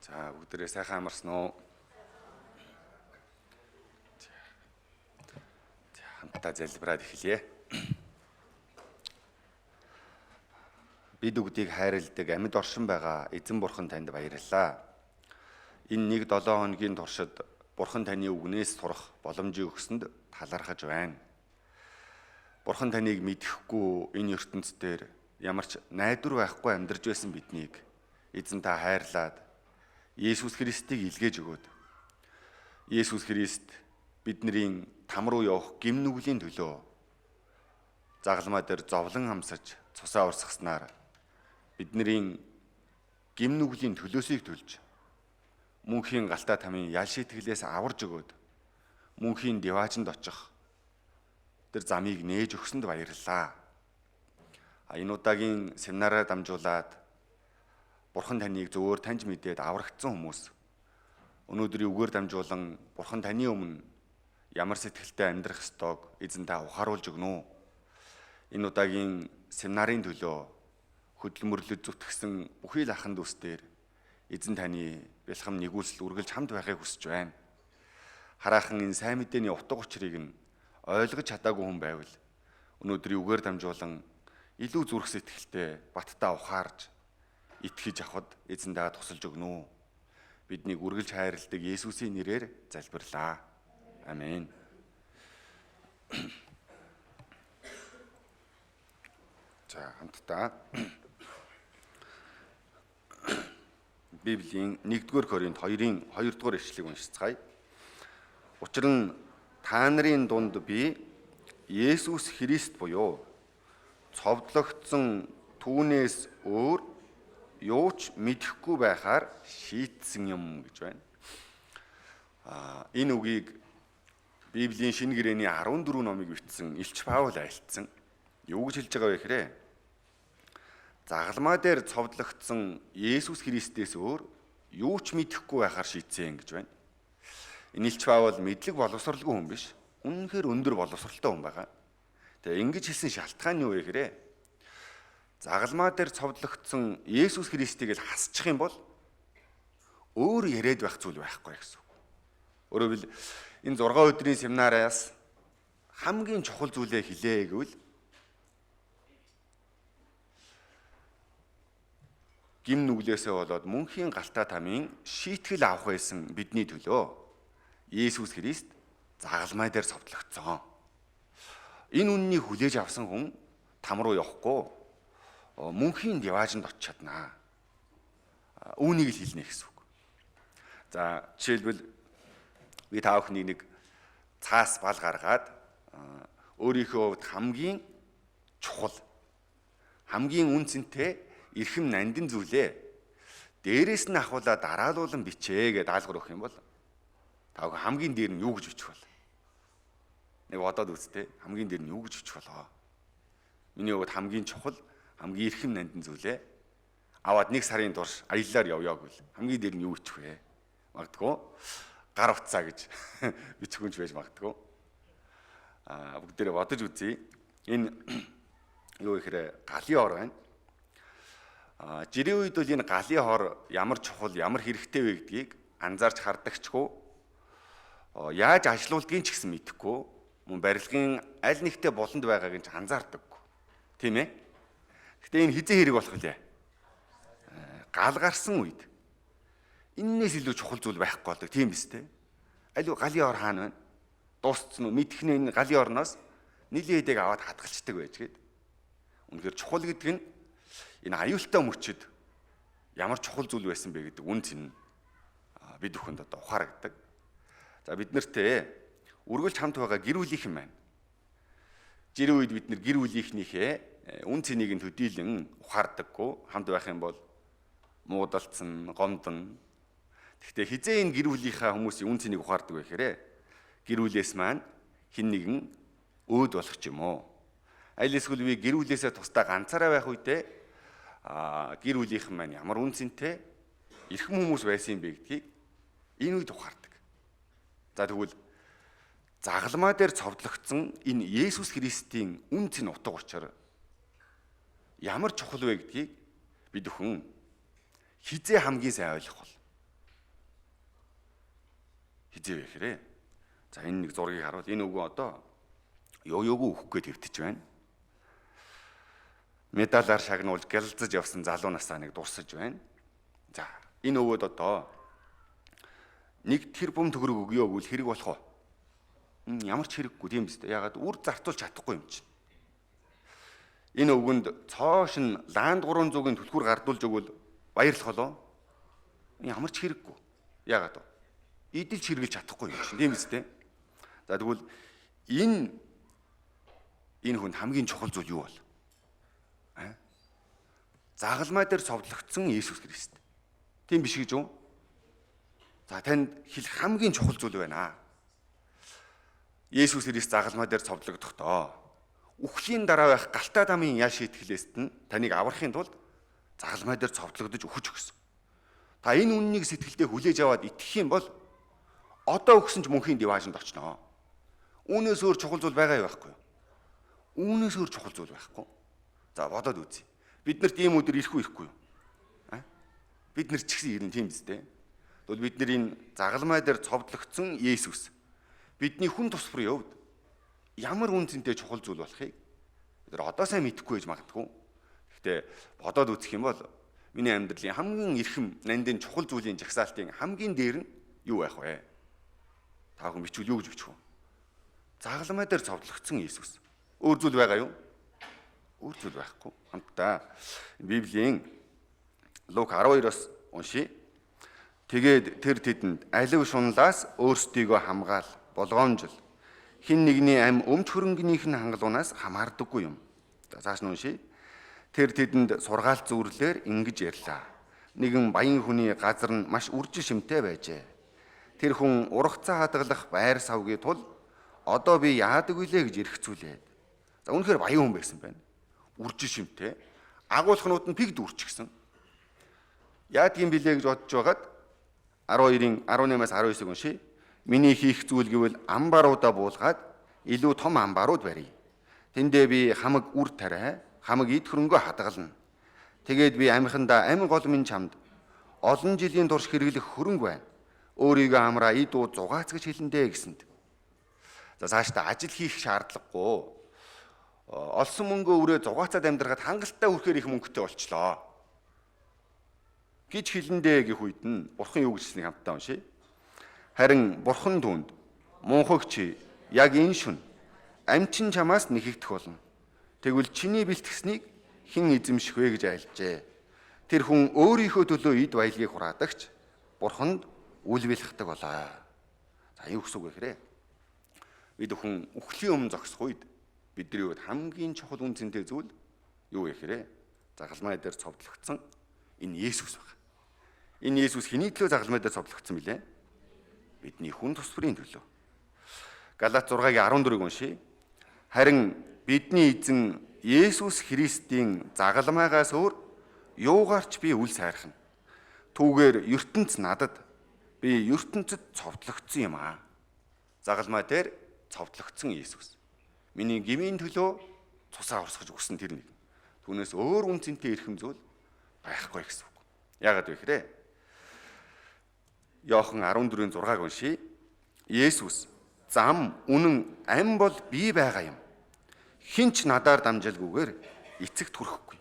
За, бүгдээрээ сайхан амарсан уу? За, хамтдаа залбираад эхэлье. Бид бүгдийг хайрладаг амьд оршин байгаа эзэн бурхан танд баярлалаа. Энэ 1-7 хоногийн туршид бурхан таны үгнээс сурах боломжийг өгсөнд талархаж байна. Бурхан таныг мэдэхгүй энэ ертөнц дээр ямар ч найдвар байхгүй амьдарч байсан биднийг эзэн та хайрлаад Есүс Христийг илгээж өгөөд Есүс Христ бидний там руу явах гим нүглийн төлөө загалмай дээр зовлон амсаж цусаа урсгаснаар бидний гим нүглийн төлөөсийг төлж мөнхийн галтаа тамийн ял шитгэлээс аварж өгөөд мөнхийн диваажинд очих тэр замыг нээж өгсөнд баярлалаа. Энэ удаагийн семинараар дамжуулаад Бурхан таныг зөвөр таньж мэдээд аврагдсан хүмүүс өнөөдрийн үгээр дамжуулан Бурхан таны өмнө ямар сэтгэлтэй амьдрах ёстойг эзэн та ухааруулж өгнө үү? Энэ удаагийн семинарын төлөө хөдөлмөрлөж зүтгэсэн бүхий л ахын дүүс дээр эзэн таны бэлхам нэгүүлсэл үргэлж хамт байхыг хүсэж байна. Хараахан энэ сайн мэдээний утга учирыг нь ойлгож чадаагүй хүн байвал өнөөдрийн үгээр дамжуулан илүү зүрх сэтгэлтэй баттай ухаарж итгэж авахд эзэн та тусалж өгнө үү? Биднийг үргэлж хайрладаг Есүсийн нэрээр залбирлаа. Амен. За, хамтдаа Библийн 1-р Коринт 2-ын 2-р ишлэгийг уншицгаая. Учир нь та нарын дунд би Есүс Христ буюу цовдлогдсон түүнээс өөр юу ч мэдэхгүй байхаар шийтсэн юм гэж байна. Энэ үгийг Библийн шинэ гэрээний 14 номыг бичсэн Илч Паул айлтсан. Юу гэж хэлж байгаа вэ гэхээр загалмай дээр цовдлогдсон Есүс Христээс өөр юу ч мэдэхгүй байхаар шийтсэн гэж байна. Энэ Илч Паул мэдлэг боловсралгүй хүн биш. Үнэнхээр өндөр боловсралтай хүн байгаа. Тэгээ ингэж хэлсэн шалтгаан нь юу вэ гэхээр загалмай дээр цовдлогдсон Есүс Христийг л хасчих юм бол өөр яриад байх зүйл байхгүй гэсэн үг. Өөрөөр хэлбэл энэ 6 өдрийн семинараас хамгийн чухал зүйлээ хэлээ гэвэл гим нүглээсээ болоод мөнхийн галтаа тамийн шийтгэл авах байсан бидний төлөө Есүс Христ загалмай дээр цовдлогдсон. Энэ үннийг хүлээж авсан хүн там руу явахгүй мөнхийн диваажинд очиж чаднаа. Үүнийг л хэлнэ гэсэн үг. За, жишээлбэл би та бүхний нэг цаас бал гаргаад өөрийнхөө хувьд хамгийн чухал, хамгийн үн цэнтэй эрхэм нандин зүйлээ дээрээс нь ахуулаад дараалуулан бичээ гэдээ даалгавар өгөх юм бол та бүхэн хамгийн дээр нь юу гэж бичих вэ? Нэг бодоод үзтээ. Хамгийн дээр нь юу гэж бичих болоо? Миний хувьд хамгийн чухал, хамгийн эрхэм нандин зүйлээ аваад нэг сарын турш аяллаар явъя гэвэл хамгийн дээр нь юу бичих вэ? Магадгүй гар утсаа гэж бичих хүн ч байж магадгүй. Бүгдээрээ бодож үзье. Энэ юу гэхээр галын хор байна. Жирийн үед бол энэ галын хор ямар чухал, ямар хэрэгтэй вэ гэдгийг анзаарч хардагчгүй, яаж ажилуулдгийг ч гэсэн мэдэхгүй, мөн барилгын аль нэгтээ буланд байгааг нь ч анзаардаггүй. Тийм ээ? Гэтэ энэ хизээ хэрэг болох лээ. Гал гарсан үед эннээс илүү чухал зүйл байхгүй болдог, тийм биз дээ? Аль галын ор хаана байна? Дууссан уу? Мэдхнээ энэ галын орноос нийлийн хэдэг аваад хадгалцдаг байж гээд. Үнэхээр чухал гэдэг нь энэ аюултай мөчөд ямар чухал зүйл байсан бэ гэдэг үн цэн бид бүхэнд одоо ухаардаг. За, бид нартэй үргэлж хамт байгаа гэр бүлийнхэн маань. Жирийн үед бид нар гэр бүлийнхнийхээ үн цэнийг нь төдийлөн ухаардаггүй, хамт байх юм бол муудалцсан, гомдно. Гэхдээ хизээ энэ гэр бүлийнхаа хүмүүсийн үн цэнийг ухаардаг вэ гэхээр гэр бүлээс маань хэн нэгэн өөд болох ч юм уу. Аль эсвэл би гэр бүлээсээ тусдаа ганцаараа байх үедээ гэр бүлийнхэн маань ямар үн цэнтэй эрхэм хүмүүс байсан юм бэ гэдгийг энэ үед ухаардаг. За, тэгвэл загалмай дээр цовдлогдсон энэ Есүс Христийн үн цэн утга учир ямар чухал вэ гэдгийг бид бүхэн хизээ хамгийн сайн ойлгох бол. Хизээ вэ гэхээр за энэ нэг зургийг харуул энэ өвгөн одоо ёёгүй өөхөх гээд хэвтэж байна. Медалаар шагнуулж гялалзаж явсан залуу насаа нэг дурсаж байна. За энэ өвөөд одоо 1 тэрбум төгрөг өгөө гэвэл хэрэг болох уу? Ямар ч хэрэггүй тийм биз дээ. Ягаад үр зарцуулж чадахгүй юм чинь. Энэ өвгөнд цоош нь Ланд 300-ын түлхүүр гардуулж өгвөл баярлах болов? Ямар ч хэрэггүй. Ягаад вэ? Идэлж хэрэглэж чадахгүй юм чинь тийм биз дээ. За тэгвэл энэ хүнд хамгийн чухал зүйл юу бол? Загалмай дээр цовдлогдсон Иесус Христ. Тийм биш гэж үү? За танд хэлэх хамгийн чухал зүйл байна. Есүс Христ загалмай дээр цовдлогдохдоо үхлийн дараа байх галтай дамын ял шийтгэлээс нь таныг аврахын тулд загалмай дээр цовдлогдож үхэж өгсөн. Та энэ үннийг сэтгэлдээ хүлээж аваад итгэх юм бол одоо өгсөн ч мөнхийн диваажинд очноо. Үүнээс өөр чухал зүйл байгаа юу байхгүй юу? Үүнээс өөр чухал зүйл байхгүй. За бодоод үзье. Бид нарт ийм өдөр ирэх үү ирэхгүй юу? Бид нар ч гэсэн ирнэ тийм биз дээ. Тэгвэл бид нар энэ загалмай дээр цовдлогдсон Есүс бидний хүн тус бүрийн хувьд ямар үн цэнтэй чухал зүйл болохыг бид нар одоо сайн мэдэхгүй байж магадгүй. Гэхдээ бодоод үзэх юм бол миний амьдралын хамгийн эрхэм нандин чухал зүйлийн жагсаалтын хамгийн дээр нь юу байх вэ? Та бүхэн бичвэл юу гэж бичих вэ? Загалмай дээр цовдлогдсон Есүс. Өөр зүйл байгаа юу? Өөр зүйл байхгүй. Хамтдаа Библийн Лук 12-оос уншъя. Тэгээд тэр тэдэнд алив шунлаас өөрсдийгөө хамгаал, болгоомжил. Хин нэгний ам өмч хөрөнгөнийх нь хангалуунаас хамаардаггүй юм. За цааш нь уншъя. Тэр тэдэнд сургаалт зүрлээр ингэж ярьлаа. Нэгэн баян хүний газар нь маш үржил шимтэй байжээ. Тэр хүн ургацаа хадгалах байр савгийн тул одоо би яадаг вүлээ гэж эрхцүүлээд. За үнэхээр баян хүн байсан байна. Үржил шимтэй. Агуулхнууд нь пиг дүүрчихсэн. Яадаг юм билээ гэж бодож байгаад 12-ын 18-аас 19-ыг уншъя. Миний хийх зүйл гэвэл амбаруудаа буулгаад илүү том амбарууд барья. Тэндээ би хамаг үр тариа, хамаг эд хөрөнгөө хадгална. Тэгээд би амьхандаа амь гол минь чамд олон жилийн турш хэрэглэх хөрөнгө байна. Өөрийгөө амраа эд уу зугаац гэж хэлэндээ гэсэнд. За цаашдаа ажил хийх шаардлагагүй. Олсон мөнгөө өрөө зугаацаад амьдрахад хангалттай хүрэхээр их мөнгөтэй болчлоо гэж хэлэндээ гэх үед нь бурхан юу гэжсэнийг хамтдаа уншъя. Харин бурхан түүнд мунхагч яг энэ шүн амчин чамаас нэхэгдэх болно. Тэгвэл чиний бэлтгэснийг хэн эзэмших вэ гэж айлжээ. Тэр хүн өөрийнхөө төлөө эд баялагийг хураадагч бурханд үл бэлхдэг болоо. За юу гэсэн үг вэ гэхээр бид хүн үхлийн өмнө зогсох үед бидний хувьд хамгийн чухал үн цэнтэй зүйл юу вэ гэхээр загалмай дээр цовдлогдсон энэ Есүс байна. Энэ Есүс хэний төлөө загалмай дээр цовдлогдсон билээ? Бидний хүн тус бүрийн төлөө. Галат 6-гийн 14-ыг уншъя. Харин бидний эзэн Есүс Христийн загалмайгаас өөр юугаарч би үл сайрхна. Түүгээр ертөнц надад би ертөнцөд цовдлогдсон юм аа. Загалмай дээр цовдлогдсон Есүс. Миний гмийн төлөө цусаа урсгаж өгсөн тэр нэг. Түүнээс өөр үн цэнтэй эрхэм зүйл байхгүй гэсэн үг. Яагаад вэ гэхээр Иохан 14-ийн 6-аг уншъя. Есүс зам, үнэн, ам бол би байгаа юм. Хэн ч надаар дамжилгүйгээр эцэгт хүрэхгүй.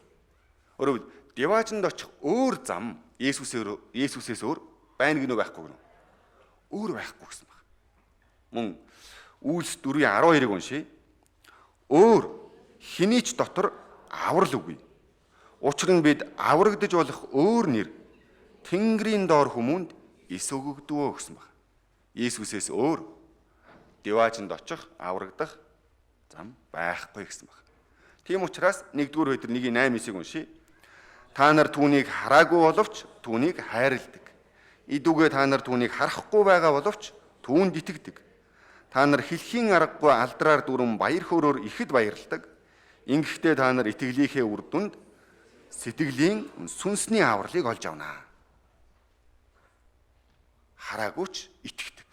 Өөрөөр диваажинд очих өөр зам Есүсээс өөр байна гинөө байхгүй гинөө? Өөр байхгүй гэсэн баг. Мөн Үйлс 4-ийн 12-ыг уншъя. Өөр хэний ч дотор аврал үгүй. Учир нь бид аврагдаж болох өөр нэр Тэнгэрийн доор хүмүүнд эс өгөгдөвөө гэсэн баг. Есүсээс өөр диваажинд очих, аврагдах зам байхгүй гэсэн баг. Тийм учраас 1-р Петр 1:8-ыг уншъя. Та нар түүнийг хараагүй боловч түүнийг хайрладаг. Идүүгээ та нар түүнийг харахгүй байгаа боловч түүнд итгэдэг. Та нар хэлхийн аргагүй алдраар дүрэн баяр хөөрөөр ихэд баярладаг. Ингэхдээ та нар итгэлийнхээ үр дүнд сэтгэлийн сүнсний авралыг олж авнаа. Хараагүй ч итгэдэг.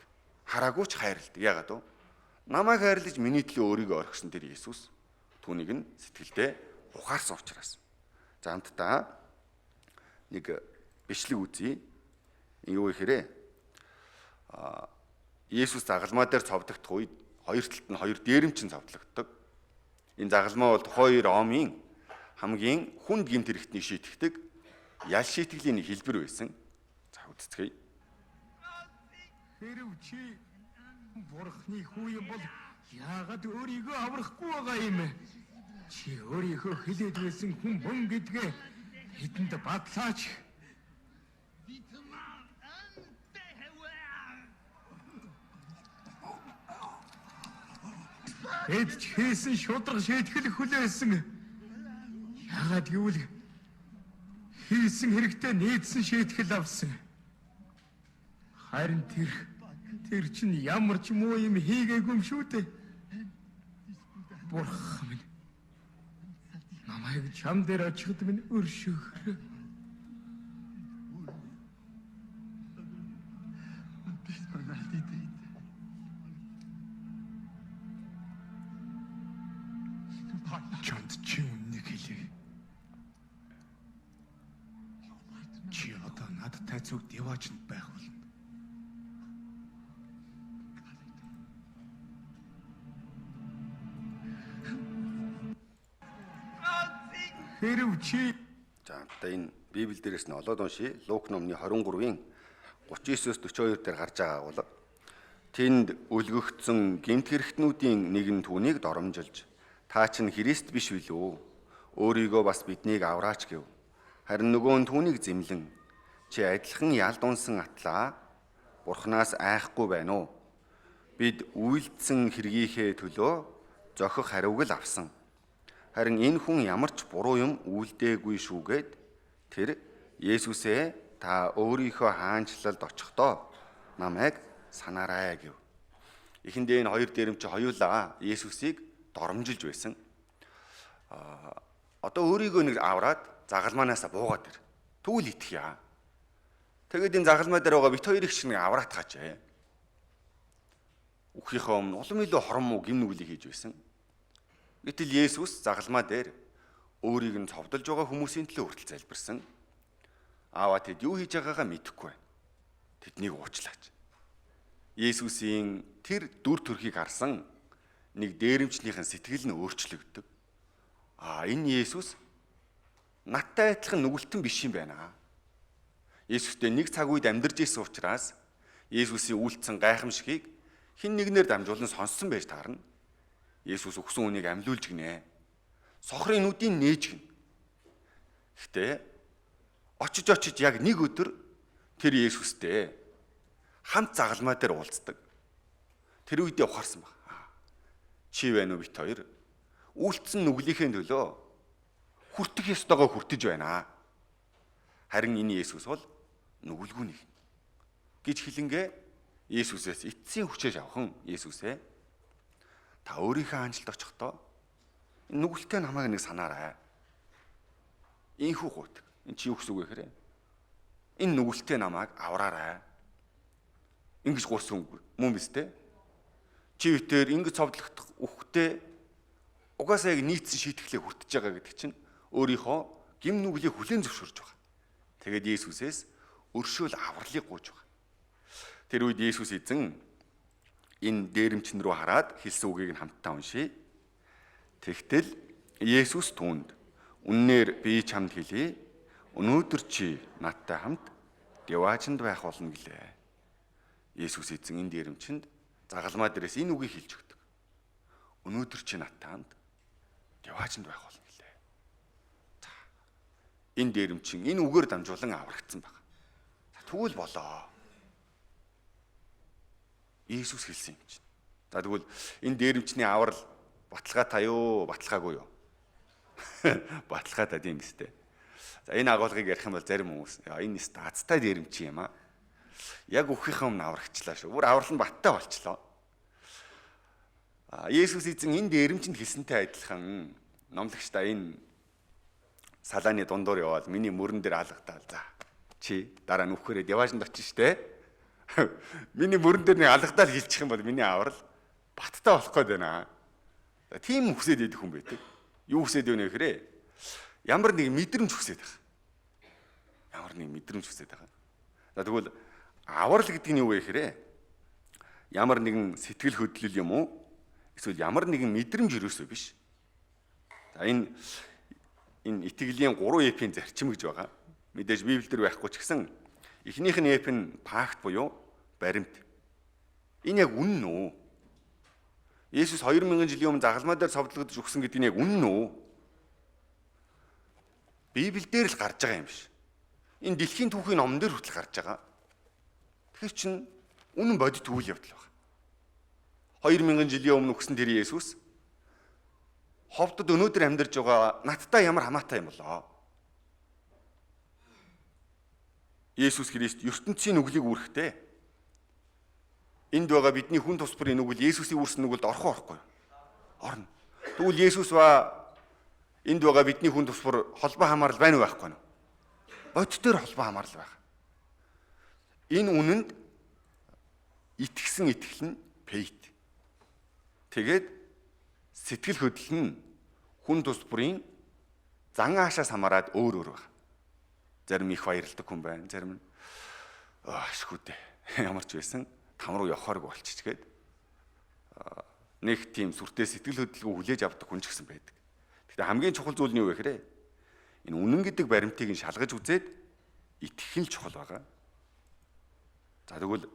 Хараагүй ч хайрладаг. Яагаад вэ? Намайг хайрлаж миний төлөө өөрийгөө орхисон тэр Иесус түүнийг нь сэтгэлдээ ухаарсан учраас. За хамтдаа нэг бичлэг үзье. Юу гэхээр Есүс загалмаа дээр цовдогдох үед хоёр талд нь хоёр дээрэмчин цовдлогддог. Энэ загалмаа бол тухайн үеийн Ромын хамгийн хүнд гэмт хэрэгтнийг шийтгэдэг ял шийтгэлийн нэг хэлбэр байсан. За үздэцгээе. Хэрв чи Бурхны хүү юм бол яагаад өөрийгөө аврахгүй байгаа юм бэ? Чи өөрийгөө хилээд байсан хүн мөн гэдгээ бидэнд батлаач. Тэд ч хийсэн шударга шийтгэл хүлээсэн. Яагаад гэвэл хийсэн хэрэгтэй нийцсэн шийтгэл авсан. Харин тэр чинь ямар ч муу юм хийгээгүй юм шүү дээ. Бурхан минь, намайг чам дээр очиход минь өршөөхөр. Чамд чи үннийг хэлье. Чи одоо надтай зүг деваачнд байх болно. Хэрв чи За одоо энэ Библи дээрээс нь олоод уншъя. Лук номны 23-ийн 39-өөс 42 дээр гарч байгаа агуулга. Тэнд өлгөгдсөн гэмт хэрэгтнүүдийн нэг нь түүнийг доромжилж, "Та чинь Христ биш билүү? Өөрийгөө бас биднийг авраач" гэв. Харин нөгөө нь түүнийг зэмлэн, "Чи адилхан ялд унсан атлаа Бурханаас айхгүй байна уу? Бид үйлдсэн хэргийнхээ төлөө зохих хариуг л авсан. Харин энэ хүн ямар ч буруу юм үйлдээгүй шүүгээд тэр Есүсээ та өөрийнхөө хаанчлалд очихдоо намайг санаарай" гэв. Эхэндээ энэ хоёр дээрэмч хоёулаа Есүсийг доромжилж байсан. Одоо өөрийгөө нэг авраад загалмаанаасаа буугаад ир. Тэгвэл итгэе. Тэгээд энэ загалмай дээр байгаа бит хоёрыг ч нэг авраат хаачээ. Үхийнхээ өмнө улам илүү хорон муу гим нүглийг хийж байсан. Гэтэл Есүс загалмаа дээр өөрийг нь цовдолж байгаа хүмүүсийн төлөө хүртэл залбирсан. Аава, тэд юу хийж байгаагаа мэдэхгүй байна. Тэднийг уучлаач. Есүсийн тэр дүр төрхийг харсан нэг дээрэмчнийхэн сэтгэл нь өөрчлөгддөг. Аа, энэ Есүс надтай адилхан нүгэлтэн биш юм байна. Есүстэй нэг цаг үед амьдарч исэн учраас Есүсийн үйлдсэн гайхамшигыг хэн нэгнээр дамжуулан сонссон байж таарна. Есүс өгсөн үнийг амьлуулж гинэ. Сохрын нүдийг нээж гинэ. Гэхдээ очиж очиж яг нэг өдөр тэр Есүстэй хамт загалмай дээр уулздаг. Тэр үедээ ухаарсан баг. Чи байна уу бит хоёр? Үйлдсэн нүглийнхээ төлөө хүртэх ёстойгоо хүртэж байна. Харин энэ Есүс бол нүгэлгүй нэг гэж хэлэнгээ Есүсээс эцсийн хүчээ авхан Есүсээ та өөрийнхөө хаанчлалд очихдоо нүгэлтэй намайг нэг санаарай. Инхүү гуйдаг. Энэ чи юу гэсэн үг вэ гэхээр энэ нүгэлтэй намайг авраарай. Ингэж гуйсан үг мөн биз дээ. Чи битээр ингэж цовдлогдох үхтэй угаасаа яг нийцсэн шийтгэлээ хүртэж байгаа гэдэг чинь өөрийнхөө гим нүглийг хүлээн зөвшөөрж байгаа. Тэгээд Есүсээс өршөөл авралыг гуйж байгаа. Тэр үед Есүс эзэн энэ дээрэмчин рүү хараад хэлсэн үгийг нь хамтдаа уншъя. Тэгтэл Есүс түүнд: "Үннээр би чамд хэлье. Өнөөдөр чи надтай хамт Деваачнд байх болно" гэлээ. Есүс эзэн энэ дээрэмчинд загалмаа дээрээс энэ үгийг хэлж өгдөг. Өнөөдөр чи надтай хамт Деваачнд байх болно гэлээ. За, энэ дээрэмчин энэ үгээр дамжуулан аврагдсан баг. За, тэгвэл болоо. Иесус хэлсэн юм чинь. За, тэгвэл энэ дээрэмчний аврал баталгаатай юу, баталгаагүй юу? Баталгаатай тийм биз дээ. За, энэ агуулгыг ярих юм бол зарим хүмүүс энэ стацтай дээрэмчин юм аа. Яг үхийнхээ өмнө аврагчлаа шүү. Бүр аврал нь баттай болчлоо. Есүс эзэн энэ дээрэмчинд хэлсэнтэй адилхан номлогчдаа энэ салааны дундуур яваал миний мөрөн дээр алгатаал. За, чи дараа нь үхээрээ яваашнд очиж штэ. Миний мөрөн дээр нэг алгатаал хэлчих юм бол миний аврал баттай болох гээд байна. Тийм хүсээд идэх хүн байдаг. Юу хүсээд байна вэ гэхээр ямар нэг мэдрэмж хүсээд байгаа. Ямар нэг мэдрэмж хүсээд байгаа. За, тэгвэл аврал гэдэг нь юу вэ гэхээр Ямар нэгэн сэтгэл хөдлөл юм уу? Эсвэл ямар нэгэн мэдрэмж ерөөсөө биш. За, энэ итгэлийн 3 F-ийн зарчим гэж байгаа. Мэдээж Библиэлд байхгүй ч гэсэн эхнийх нь F нь факт буюу баримт. Энэ яг үнэн үү? Есүс 2000 жилийн өмнө загалмай дээр цовдлогдож өгсөн гэдэг нь яг үнэн үү? Библиэлд л гарч байгаа юм биш. Энэ дэлхийн түүхийн номон дээр хүртэл гарч байгаа. Тэгэхээр чин үнэн бодит үйл явдал байна. 2000 жилийн өмнө өгсөн тэр Есүс ховдод өнөөдөр амьдарч байгаа надтай ямар хамаатай юм болоо? Есүс Христ ертөнцийн нүглийг үүрэхтэй. Энд байгаа бидний хүн тус бүрийн нүгэл Есүсийн үүрсэн нүгэлд орох уу, орохгүй юу? Орно. Тэгвэл Есүс ба энд байгаа бидний хүн тус бүр холбоо хамаарал байна уу, байхгүй юу? Бодит дээр холбоо хамаарал байна. Энэ үнэнд итгэсэн итгэл нь faith. Тэгээд сэтгэл хөдлөл нь хүн тус бүрийн зан аашаас хамаарат өөр өөр байна. Зарим их баярладаг хүн байна, зарим нь ашгүй дээ. Ямар ч байсан там руу явахааргүй болчихгээд нэг тийм сүртэй сэтгэл хөдлөлгүй хүлээж авдаг хүн ч гэсэн байдаг. Гэхдээ хамгийн чухал зүйл нь юу вэ гэхээр энэ үнэн гэдэг баримтыг нь шалгаж үзээд итгэх нь чухал байгаа. За, тэгвэл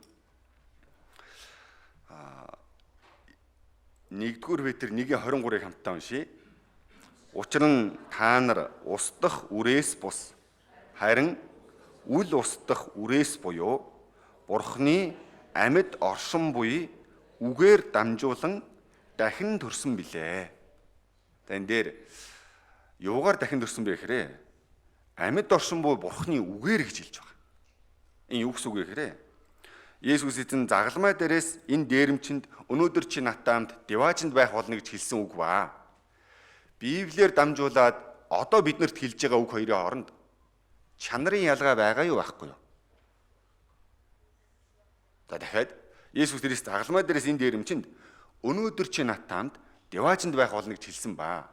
1-р Петр 1:23-ыг хамтдаа уншъя. Учир нь та нар устдах үрээс бус, харин үл устдах үрээс буюу Бурхны амьд оршин буй үгээр дамжуулан дахин төрсөн билээ. За, энэ дээр юугаар дахин төрсөн бэ гэхээр амьд оршин буй Бурхны үгээр гэж хэлж байгаа. Энэ юу гэсэн үг вэ гэхээр Есүс эзэн загалмай дээрээс энэ дээрэмчинд өнөөдөр чи надтай хамт диваажинд байх болно гэж хэлсэн үг ба. Библиэр дамжуулаад одоо биднэрт хэлж байгаа үг хоёрын хооронд чанарын ялгаа байгаа юу, байхгүй юу? За, дахиад Есүс Христ загалмай дээрээс энэ дээрэмчинд өнөөдөр чи надтай хамт диваажинд байх болно гэж хэлсэн ба.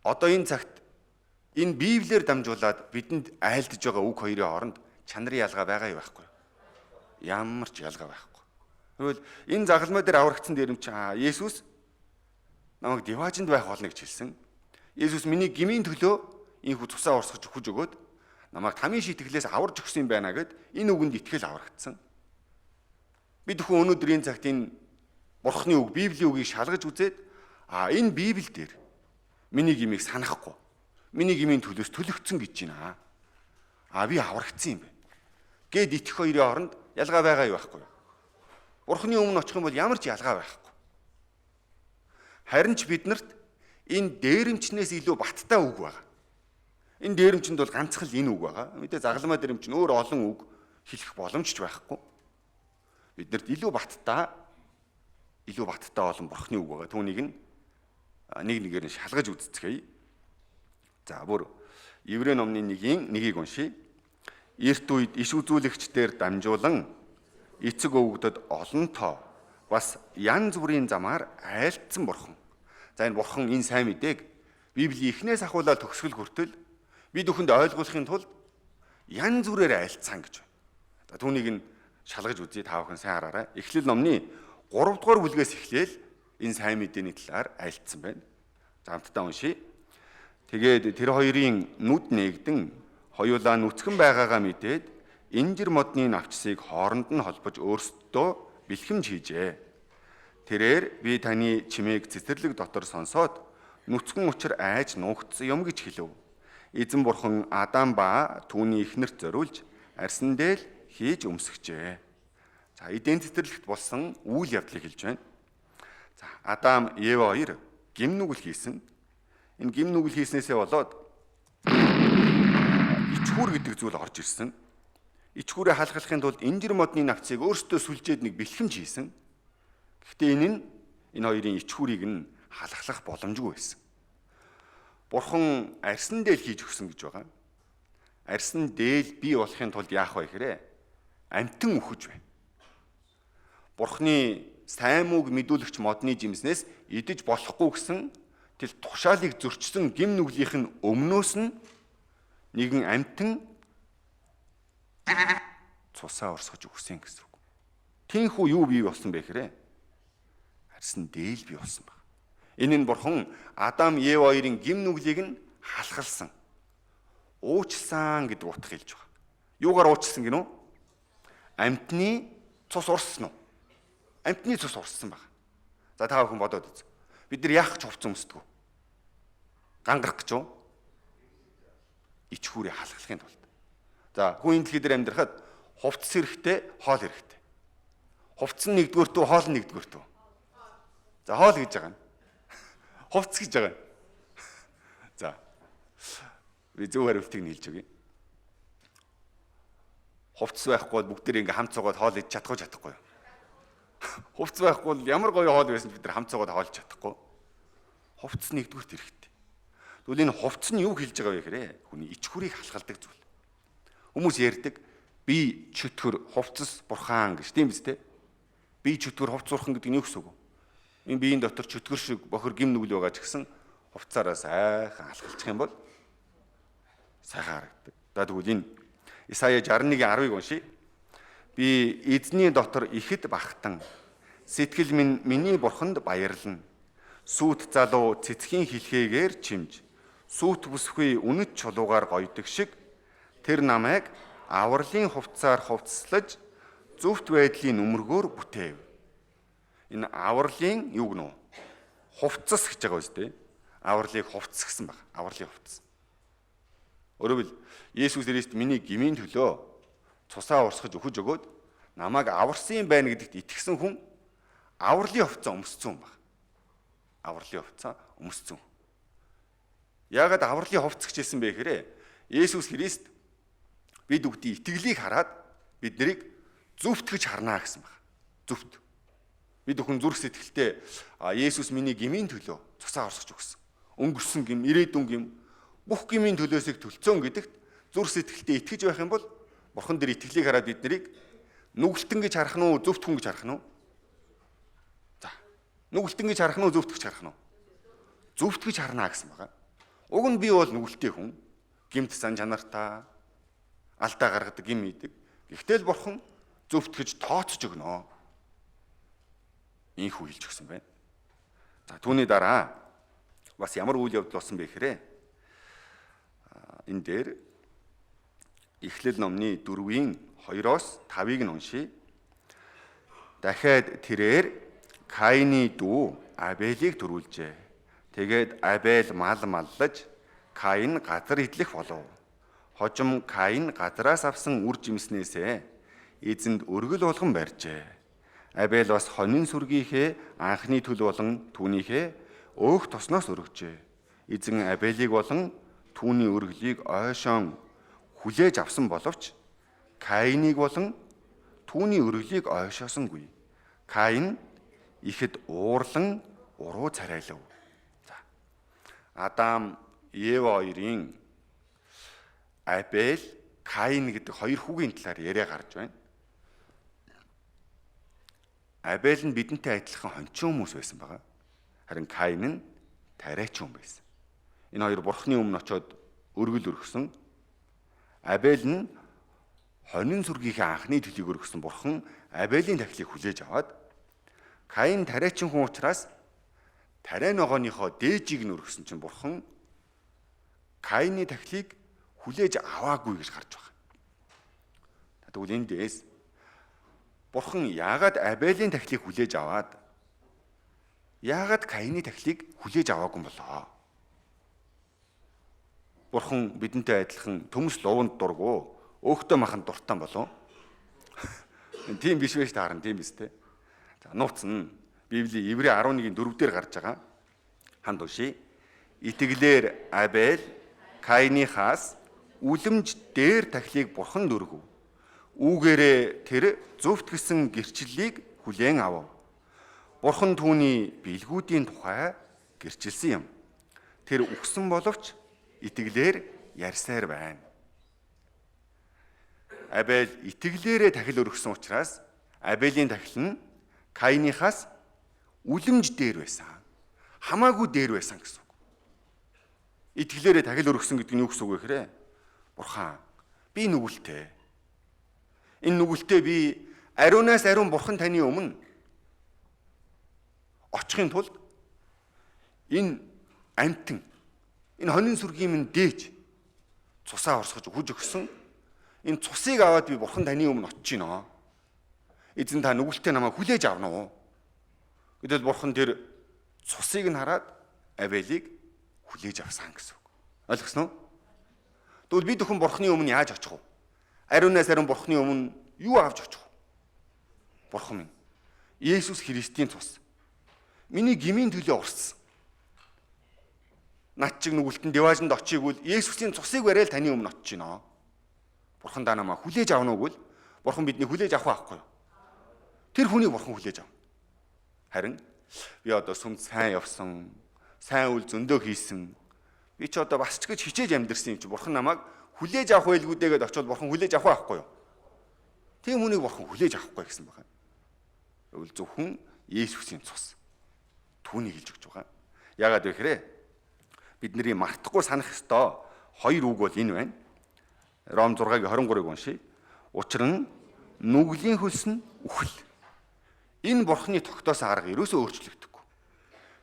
Одоо энэ цагт энэ Библиэр дамжуулаад бидэнд айлдж байгаа үг хоёрын хооронд чанарын ялгаа байгаа юу, байхгүй юу? Ямар ч ялгаа байхгүй. Тэгвэл энэ загалмай дээр аврагдсан дээрэмч Есүс намайг диваажинд байх болно гэж хэлсэн. Есүс миний гмийн төлөө ийнхүү цусаа урсгаж өгч өгөөд намайг тамийн шийтгэлээс аварж өгсөн юм байна гэд энэ үгэнд итгэл аврагдсан. Бид бүхэн өнөөдөр энэ цагт энэ Бурхны үг, Библийн үгийг шалгаж үзээд энэ Библи дээр миний гмийг санахгүй, миний гмийн төлөөс төлөгдсөн гэж байна. Би аврагдсан юм байна гэд итгэх хоёрын хооронд ялгаа байгаа юу, байхгүй юу? Бурхны өмнө очих юм бол ямар ч ялгаа байхгүй. Харин ч биднэрт энэ дээрэмчнээс илүү баттай үг байгаа. Энэ дээрэмчэнд бол ганцхан л энэ үг байгаа. Мэдээ загалмай дээрэмч нь өөр олон үг хэлэх боломж ч байхгүй. Биднэрт илүү баттай олон Бурхны үг байгаа. Түүнийг нь нэг нэгээр нь шалгаж үзцгээе. За, бүр Еврей номны 1-ийн 1-ийг уншъя. Эрт үед иш үзүүлэгчдээр дамжуулан эцэг өвгдөд олон тоо бас янз бүрийн замаар айлдсан Бурхан. За, энэ Бурхан энэ сайн мэдээг Библийн эхнээс ахуулаад төгсгөл хүртэл бид бүхэнд ойлгуулахын тулд янз бүрээр айлдсан гэж байна. За, түүнийг нь шалгаж үзье, та бүхэн сайн хараарай. Эхлэл номны 3 дугаар бүлгээс эхлээл энэ сайн мэдээний талаар айлдсан байна. За, хамтдаа уншъя. Тэгээд тэр хоёрын нүд нээгдэн хоёулаа нүцгэн байгаагаа мэдээд инжир модны навчсыг хооронд нь холбож өөрсдөө бэлхэмж хийжээ. Тэрээр би таны чимээг цэцэрлэг дотор сонсоод нүцгэн учир айж нуугдсан юм гэж хэлэв. Эзэн бурхан Адам ба түүний эхнэрт зориулж арьсан дээл хийж өмсгөжээ. За, Эден цэцэрлэгт болсон үйл явдлыг хэлж байна. За, Адам, Ева хоёр гэм нүгэл хийсэн. Энэ гэм нүгэл хийснээсээ болоод ичхүүр гэдэг зүйл орж ирсэн. Ичхүүрээ халахлахын тулд инжир модны навцыг өөрсдөө сүлжээд нэг бэлхэмж хийсэн. Гэхдээ энэ нь энэ хоёрын ичхүүрийг нь халахлах боломжгүй байсан. Бурхан арьсан дээл хийж өгсөн гэж байгаа. Арьсан дээл бий болохын тулд яах вэ гэхээр амьтан үхэж байна. Бурханы сайн үг мэдүүлэгч модны жимснээс идэж болохгүй гэсэн тэр тушаалыг зөрчсөн гэм нүглийнх нь өмнөөс нь нэгэн амьтан цусаа урсгаж өгсөн гэсэн үг. Тинхүү юу бий болсон бэ гэхээр арьсан дээл бий болсон баг. Энэ нь бурхан Адам, Ева хоёрын гим нүглийг нь халахалсан. Уучлсан гэдэг утга хэлж байгаа. Юугаар уучлсан гинүү? Амьтны цус урссан уу? Амьтны цус урссан баг. За та бүхэн бодоод үз. Бид нар яах гэж хувцас өмсдөг вэ? Гангарах гэж үү? Ичхүүрээ халахлахын тулд. За хүн энэ дэлхий дээр амьдрахад хувцас хэрэгтэй, хоол хэрэгтэй. Хувцас нь нэгдүгээрт үү, хоол нь нэгдүгээрт үү? За хоол гэж байгаа юм. Хувцас гэж байгаа юм. За. Би зөв хариултыг нь хэлж өгье. Хувцас байхгүй бол бүгд тэр ингээ хамт цугаад хоол идэж чадахгүй чадахгүй юу? Хувцас байхгүй бол ямар гоё хоол байсан ч бид нар хамт цугаад хоолж чадахгүй. Хувцас нэгдүгüрт хэрэгтэй. Тэгвэл энэ хувцас нь юу хэлж байгаа вэ гэхээр хүний ичхүрийг халахалдаг зүйл. Хүмүүс ярьдаг би чөтгөр хувцас бурхан гэж тийм биз дээ. Би чөтгөр хувцас бурхан гэдэг нь юу гэсэн үг вэ? Энэ биеийн дотор чөтгөр шиг бохир гим нүгэл байгаа ч гэсэн хувцаараа сайхан алхалчих юм бол сайхан харагддаг. За тэгвэл энэ Исая 61-ийн 10-ыг уншъя. Би эзний дотор ихэд бахтан сэтгэл минь миний бурханд баярлна. Сүйт залуу цэцгийн хилхээгээр чимж сүйт бүсгүй үнэт чулуугаар гойдог шиг тэр намайг авралын хувцаар хувцаслаж зөвхт байдлын нүмергөөр бүтээв. Энэ авралын юу гэнэ? Хувцас гэж байгаа үстэй. Авралыг хувцас гэсэн баг. Авралын хувцас. Өөрөөр Есүс Христ миний гмийн төлөө цусаа урсгаж өгөж өгөөд намайг аварсан юм байна гэдэгт итгэсэн хүн авралын хувцас өмссөн юм баг. Авралын хувцас өмссөн. Яагаад авралын хувцас гэж хэлсэн бэ гэхээр Есүс Христ бид бүгдийн итгэлийг хараад бид нарыг зөвхт гэж харнаа гэсэн баг. Зөвхт. Бид бүхэн зүрх сэтгэлдээ Есүс миний гмийн төлөө цусаа урсгаж өгсөн. Өнгөрсөн гим, ирээдүйн гим бүх гмийн төлөөсөө төлцөн гэдэгт зүрх сэтгэлдээ итгэж байх юм бол Бурхан дээр итгэлийг хараад бид нарыг нүгэлтэн гэж харах нь уу, зөвхт хүн гэж харах нь уу? За. Нүгэлтэн гэж харах нь уу, зөвхт гэж харах нь уу? Зөвхт гэж харнаа гэсэн байгаа. Уг нь би бол нүгэлтэй хүн, гэмт сан чанартай, алдаа гаргадаг, гим идэг. Гэхдээ л Бурхан зөвхт гэж тооцож өгнө. Ийхүү хэлж өгсөн байна. За түүний дараа бас ямар үйл явдал болсон бэ гэхээр энэ дээр Эхлэл номны 4-ийн 2-оос 5-ыг нь уншийе. Дахиад тэрээр Каины дүү Абелийг төрүүлжээ. Тэгээд Абель мал маллаж Каин газар идэх болов. Хожим Каин газраас авсан үр жимснээсээ эзэнд өргөл болгон барьжээ. Абель бас хонин сүргийнхээ анхны төл болон түүнийхээ өөх тосноос өргөжээ. Эзэн Абелийг болон түүний өргөлийг ойшоон хүлээж авсан боловч Каиныг болон түүний өргөлийг ойшоосонгүй. Каин ихэд уурлан уруу царайлав. За. Адам, Ева хоёрын Абель, Каин гэдэг хоёр хүүгийн талаар яриа гарч байна. Абель нь бидэнтэй адилхан хончин хүмүүс байсан байгаа. Харин Каин нь тариачин хүн байсан. Энэ хоёр бурхны өмнө очиод өргөл өргөсөн. Абель нь хонин сүргийнхээ анхны төлийг өргөсөн бурхан Абелийн тахилыг хүлээж аваад Каин тариачин хүн учраас тариа ногооныхоо дээжийг нь өргөсөн чинь бурхан Каины тахилыг хүлээж аваагүй гэж гарч байгаа. Тэгвэл эндээс бурхан яагаад Абелийн тахилыг хүлээж аваад яагаад Каины тахилыг хүлээж аваагүй юм болоо? Бурхан бидэнтэй адилхан төмөс луванд дургу, өөхтөө маханд дуртай болов. Тийм биш байж таарна, тийм биз дээ. За нууц нь Библийн Еврей 11-ийн 4 дээр гарч байгаа. Ханд уншия. Итгэлээр Абель Каиныхаас үлэмж дээр тахилыг бурханд өргөв. Үүгээрээ тэр зөвхт гэсэн гэрчлэлийг хүлээн авав. Бурхан түүний бэлгүүдийн тухай гэрчилсэн юм. Тэр үхсэн боловч итгэлээр ярьсаар байна. Абель итгэлээрээ тахил өргөсөн учраас Абелийн тахил нь Каиныхаас үлэмж дээр байсан. Хамаагүй дээр байсан гэсэн үг. Итгэлээрээ тахил өргөсөн гэдэг нь юу гэсэн үг вэ гэхээр Бурхан би нүгэлтэй. Энэ нүгэлтэй би Ариунаас ариун Бурхан таны өмнө очихын тулд энэ амьтан, энэ хонин сүргийн минь дээж цусаа орсгож хүж өгсөн энэ цусыг аваад би Бурхан таны өмнө очиж гинэ. Эзэн та нүгэлтэй намайг хүлээж авна уу? Гэтэл Бурхан тэр цусыг нь хараад Авелийг хүлээж авсан гэсэн үг. Ойлгосноо? Тэгвэл бид бүхэн Бурханы өмнө яаж очих вэ? Ариунаас ариун Бурханы өмнө юу авч очих вэ? Бурхан минь, Есүс Христийн цус миний гмийн төлөө урссан. Над чиг нүгэлтэн диваажинд очийгвэл Есүсийн цусыг барайл таны өмнө очиж гинэ. Бурхан та намайг хүлээж авна уу гэвэл Бурхан бидний хүлээж авах байхгүй юу? Тэр хүнийг Бурхан хүлээж авна. Харин би одоо сүмд сайн явсан, сайн үйл зөндөө хийсэн. Би ч одоо бас ч гэж хичээж амьдэрсэн юм чи Бурхан намайг хүлээж авах байлгүй дээ гэдээ очивол Бурхан хүлээж авах байхгүй юу? Тийм хүнийг Бурхан хүлээж авахгүй гэсэн байна. Тэгвэл зөвхөн Есүсийн цус түүнийг хэлж өгч байгаа. Яагаад вэ гэхээр бидний мартахгүй санах ёстой хоёр үг бол энэ байна. Ром 6-гийн 23-ыг уншъя. Учир нь нүглийн хөлс нь үхэл. Энэ Бурхны тогтоосон арга ерөөсөө өөрчлөгдөхгүй.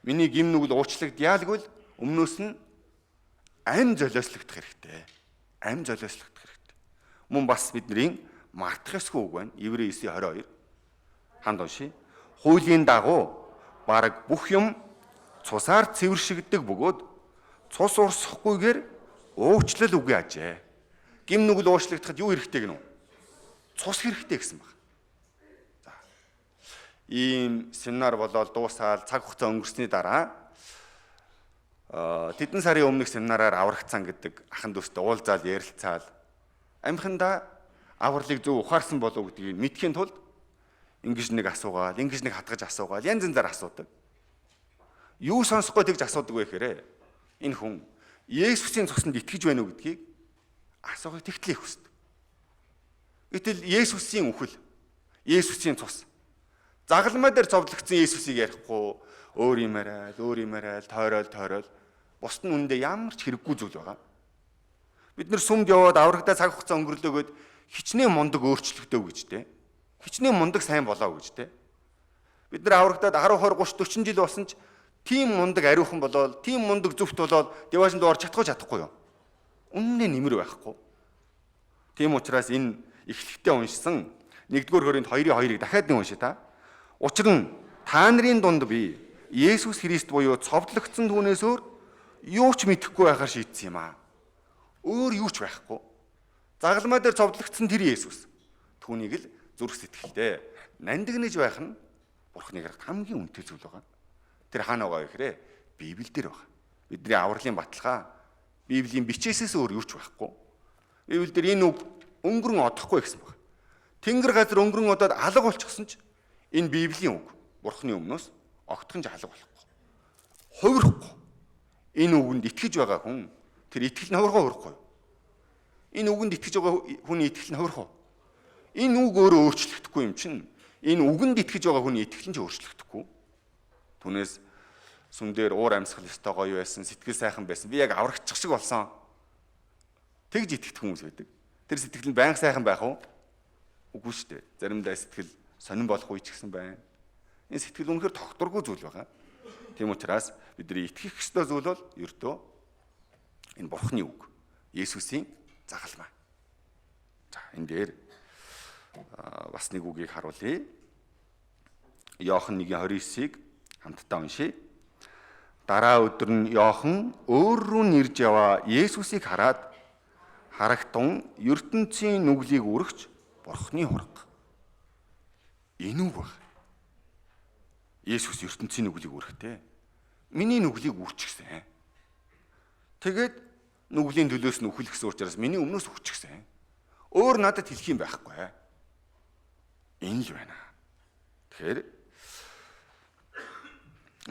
Миний гим нүгэл уучлагдъяалгүй өмнөөс нь ам золиослогдох хэрэгтэй. Ам золиослогдох хэрэгтэй. Мөн бас бидний мартах ёсгүй үг байна. Еврей 9:22. Хамт уншъя. Хуулийн дагуу бараг бүх юм цусаар цэвэршигддэг бөгөөд цус урсахгүйгээр уучлал үгүй ажээ. Гим нүгэл уучлагдахад юу хэрэгтэй гэнэ үү? Цус хэрэгтэй гэсэн баг. За. Ийм семинар болоод дуусаад цаг хугацаа өнгөрсний дараа тэдэн сарын өмнөх семинараар аврагцсан гэдэг ахан дүүстэй уулзаал ярилцаал амхандаа авралыг зөв ухаарсан болов гэдгийг мэдхийн тулд ингэж нэг асуугаал, ингэж нэг хатгаж асуугаал, янз янзаар асуудаг. Юу сонсохгүй тэгж асуудаг вэ гэхээр энэ хүн Есүсийн цуснд итгэж байна уу гэдгийг асуухыг тэгтлээ хүсдэг. Гэтэл Есүсийн үхэл, Есүсийн цус загалмай дээр зовлогдсон Есүсийг ярихгүй өөр юм яриад, өөр юм яриад, тойрол тойрол бусд нь үүндээ ямар ч хэрэггүй зүйл байгаа. Бид нэр сүмд яваад аврагдаа цаг хугацаа өнгөрлөөгөөд хичнээн мундаг өөрчлөгдөв гэж тэ. Хичнээн мундаг сайн болоо гэж тэ. Бид нар аврагдаад 10 20 30 40 жил болсон ч тийм мундаг ариухан болоод, тийм мундаг зөвхт болоод диваажинд орж чадахгүй чадахгүй юу? Үннээ нэмэр байхгүй. Тийм учраас энэ эхлэхдээ уншсан 1-р Коринт 2-2-ыг дахиад нэг уншия та. Учир нь та нарын дунд би Есүс Христ буюу цовдлогдсон түүнээс өөр юу ч мэдэхгүй байхаар шийдсэн юм аа. Өөр юу ч байхгүй. Загалмай дээр цовдлогдсон тэр Есүс. Түүнийг л зүрх сэтгэлдээ нандинаж байх нь Бурхны гарт хамгийн үнэтэй зүйл байгаа. Тэр хаана байгаа вэ гэхээр Библиэлд байгаа. Бидний авралын баталгаа Библийн бичээсээс өөр юу ч байхгүй. Библиэлд энэ үг өнгөрөн одохгүй гэсэн байна. Тэнгэр газар өнгөрөн одоод алга болчихсон ч энэ Библийн үг Бурхны өмнөөс огтхон ч алга болохгүй. Хувирахгүй. Энэ үгэнд итгэж байгаа хүн тэр итгэл нь хувирах хувирахгүй. Энэ үгэнд итгэж байгаа хүний итгэл нь хувирах уу? Энэ үг өөрөө өөрчлөгдөхгүй юм чинь энэ үгэнд итгэж байгаа хүний итгэл нь ч өөрчлөгдөхгүй. Түүнээс сүм дээр уур амьсгал ёстой гоё байсан, сэтгэл сайхан байсан. Би яг аврагчих шиг болсон. Тэгж итгэдэг хүмүүс байдаг. Тэр сэтгэл нь байнга сайхан байх уу? Үгүй шүү дээ. Заримдаа сэтгэл сонин болох үе ч гэсэн байна. Энэ сэтгэл үнэхээр тогтворгүй зүйл байгаа. Тийм учраас бидний итгэх ёстой зүйл бол ердөө энэ Бурхны үг. Есүсийн загалмай. За энэ дээр бас нэг үгийг харуулъя. Иохан 1:29-ыг хамтдаа уншъя. Дараа өдөр нь Иохан өөр рүү нэрж яваа Есүсийг хараад харагтун ертөнцийн нүглийг үргэж Бурхны хураг. Энэ үг баг. Есүс ертөнцийн нүглийг үргэхдээ миний нүглийг үрчихсэн. Тэгээд нүглийн төлөөс нь үхэл гэсэн учраас миний өмнөөс үхчихсэн. Өөр надад хэлэх юм байхгүй. Энэ л байна. Тэгэхээр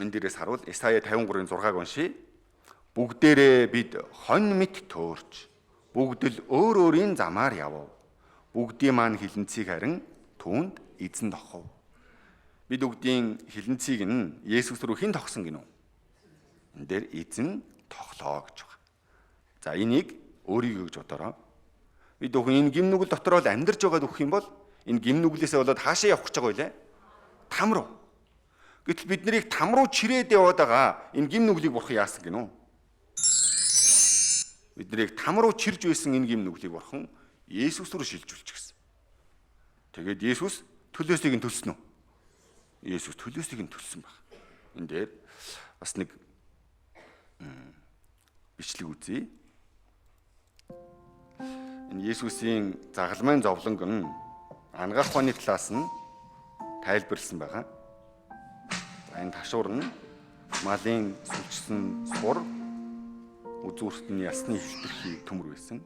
энэ дээрээс харуул Исая 53-ын 6-аг уншъя. Бүгдээрээ бид хонь мэт төөрч бүгд л өөр өөрийн замаар явв. Бүгдийн маань хилэнцгийг харин түүнд эзэн тохов. Бид бүгдийн хилэнцгийг нь Есүс рүү хэн тохсон гинүү? Энэ дээр эзэн тохлоо гэж байгаа. За энийг өөрийгөө гэж бодороо. Бид бүхэн энэ гим нүгэл дотор л амьдарч байгаад өгөх юм бол Энэ гим нүглээсээ болоод хаашаа явах гэж байгаа вэ? Там руу. Гэтэл бид нарыг там руу чирээд яваад байгаа энэ гим нүглийг бурхан яасан гинүү? Бид нарыг там руу чирж байсан энэ гим нүглийг бурхан Есүс рүү шилжүүлчихсэн. Тэгээд Есүс төлөөсийг нь төлсөн үү? Есүс төлөөсийг нь төлсөн баг. Энэ дээр бас нэг бичлэг үзье. Энэ Есүсийн загалмайн зовлонг нь анагаах ухааны талаас нь тайлбарласан байгаа. За энэ ташуур нь малын сүлжсэн сур үзүүрт нь ясны хилтерхий төмөр байсан.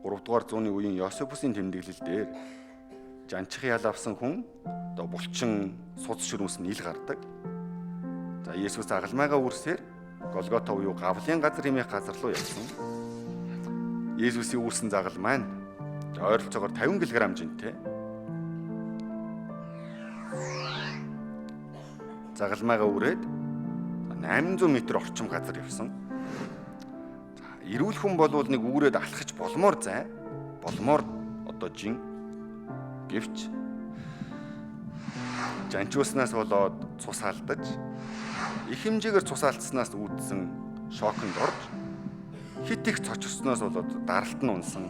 3 дугаар зууны үеийн Йосефусын тэмдэглэл дээр жанчих ял авсан хүн одоо булчин суц шөрмөс нь ил гардаг. За Есүс загалмайгаа үрсээр Голгота буюу гавлын газар хэмээх газар руу явсан. Есүсийн үүрсэн загалмай нь ойролцоогоор 50 кг жинтэй. Загалмайгаа үрээд 800 м орчим газар явсан. За эрүүл хүн болвол нэг үүрээд алхаж болмоор зай, болмоор одоо жин. Гэвч жанчууснаас болоод цус алдаж, их хэмжээгээр цус алдсанаас үүдсэн шоконд орж, хит их цочрсноос болоод даралт нь унсан.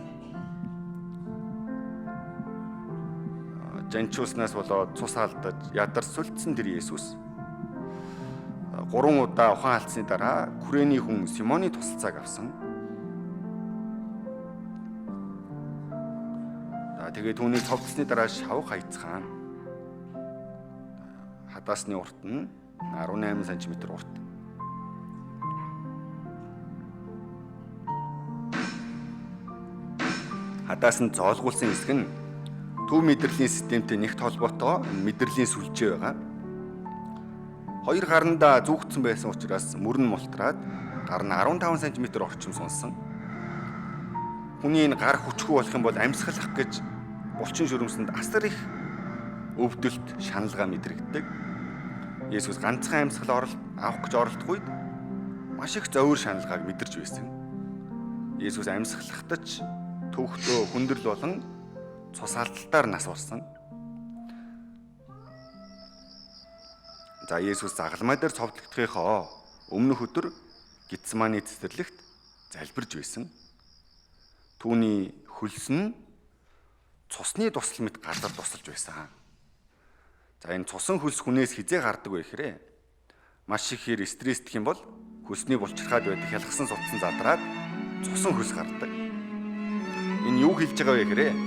Жанчууснаас болоод цус алдаж, ядар сүлдсэн тэр Есүс 3 удаа ухаан алдсны дараа Күрэний хүн Симоны тусалцааг авсан. За тэгээд түүнийг цовдлсны дараа шавх хайцгаан. Хадаасны урт нь 18 см урт. Хадаас нь зоолгуулсан хэсэг нь төв мэдрэлийн системтэй нэгт холбоотой мэдрэлийн сүлжээ байгаа. Хоёр гарандаа зүүгдсэн байсан учраас мөр нь мултраад гар нь 15 см орчим сунсан. Хүний энэ гар хүчгүй болох юм бол амьсгалах гэж булчин шөрөмсөнд асар их өвдөлт, шаналгаа мэдрэгддэг. Есүс ганцхан амьсгал авах гэж оролдох үед маш их зовир шаналгааг мэдэрч байсан. Есүс амьсгалахдаа ч төвхтөө хүндрэл болон цус алдалтаар нас барсан. За Есүс загалмай дээр цовдлогдохынхоо өмнөх өдөр Гитсманы цэцэрлэгт залбирж байсан. Түүний хөлс нь цусны тусал мэт газар тусалж байсан. За энэ цусан хөлс хүнээс хизээ гардаг вэ гэхээр маш ихээр стресстэх юм бол хөлсний булчирхаад байдаг хялгасан сутсан задраад цусан хөлс гардаг. Энэ юу хэлж байгаа вэ гэхээр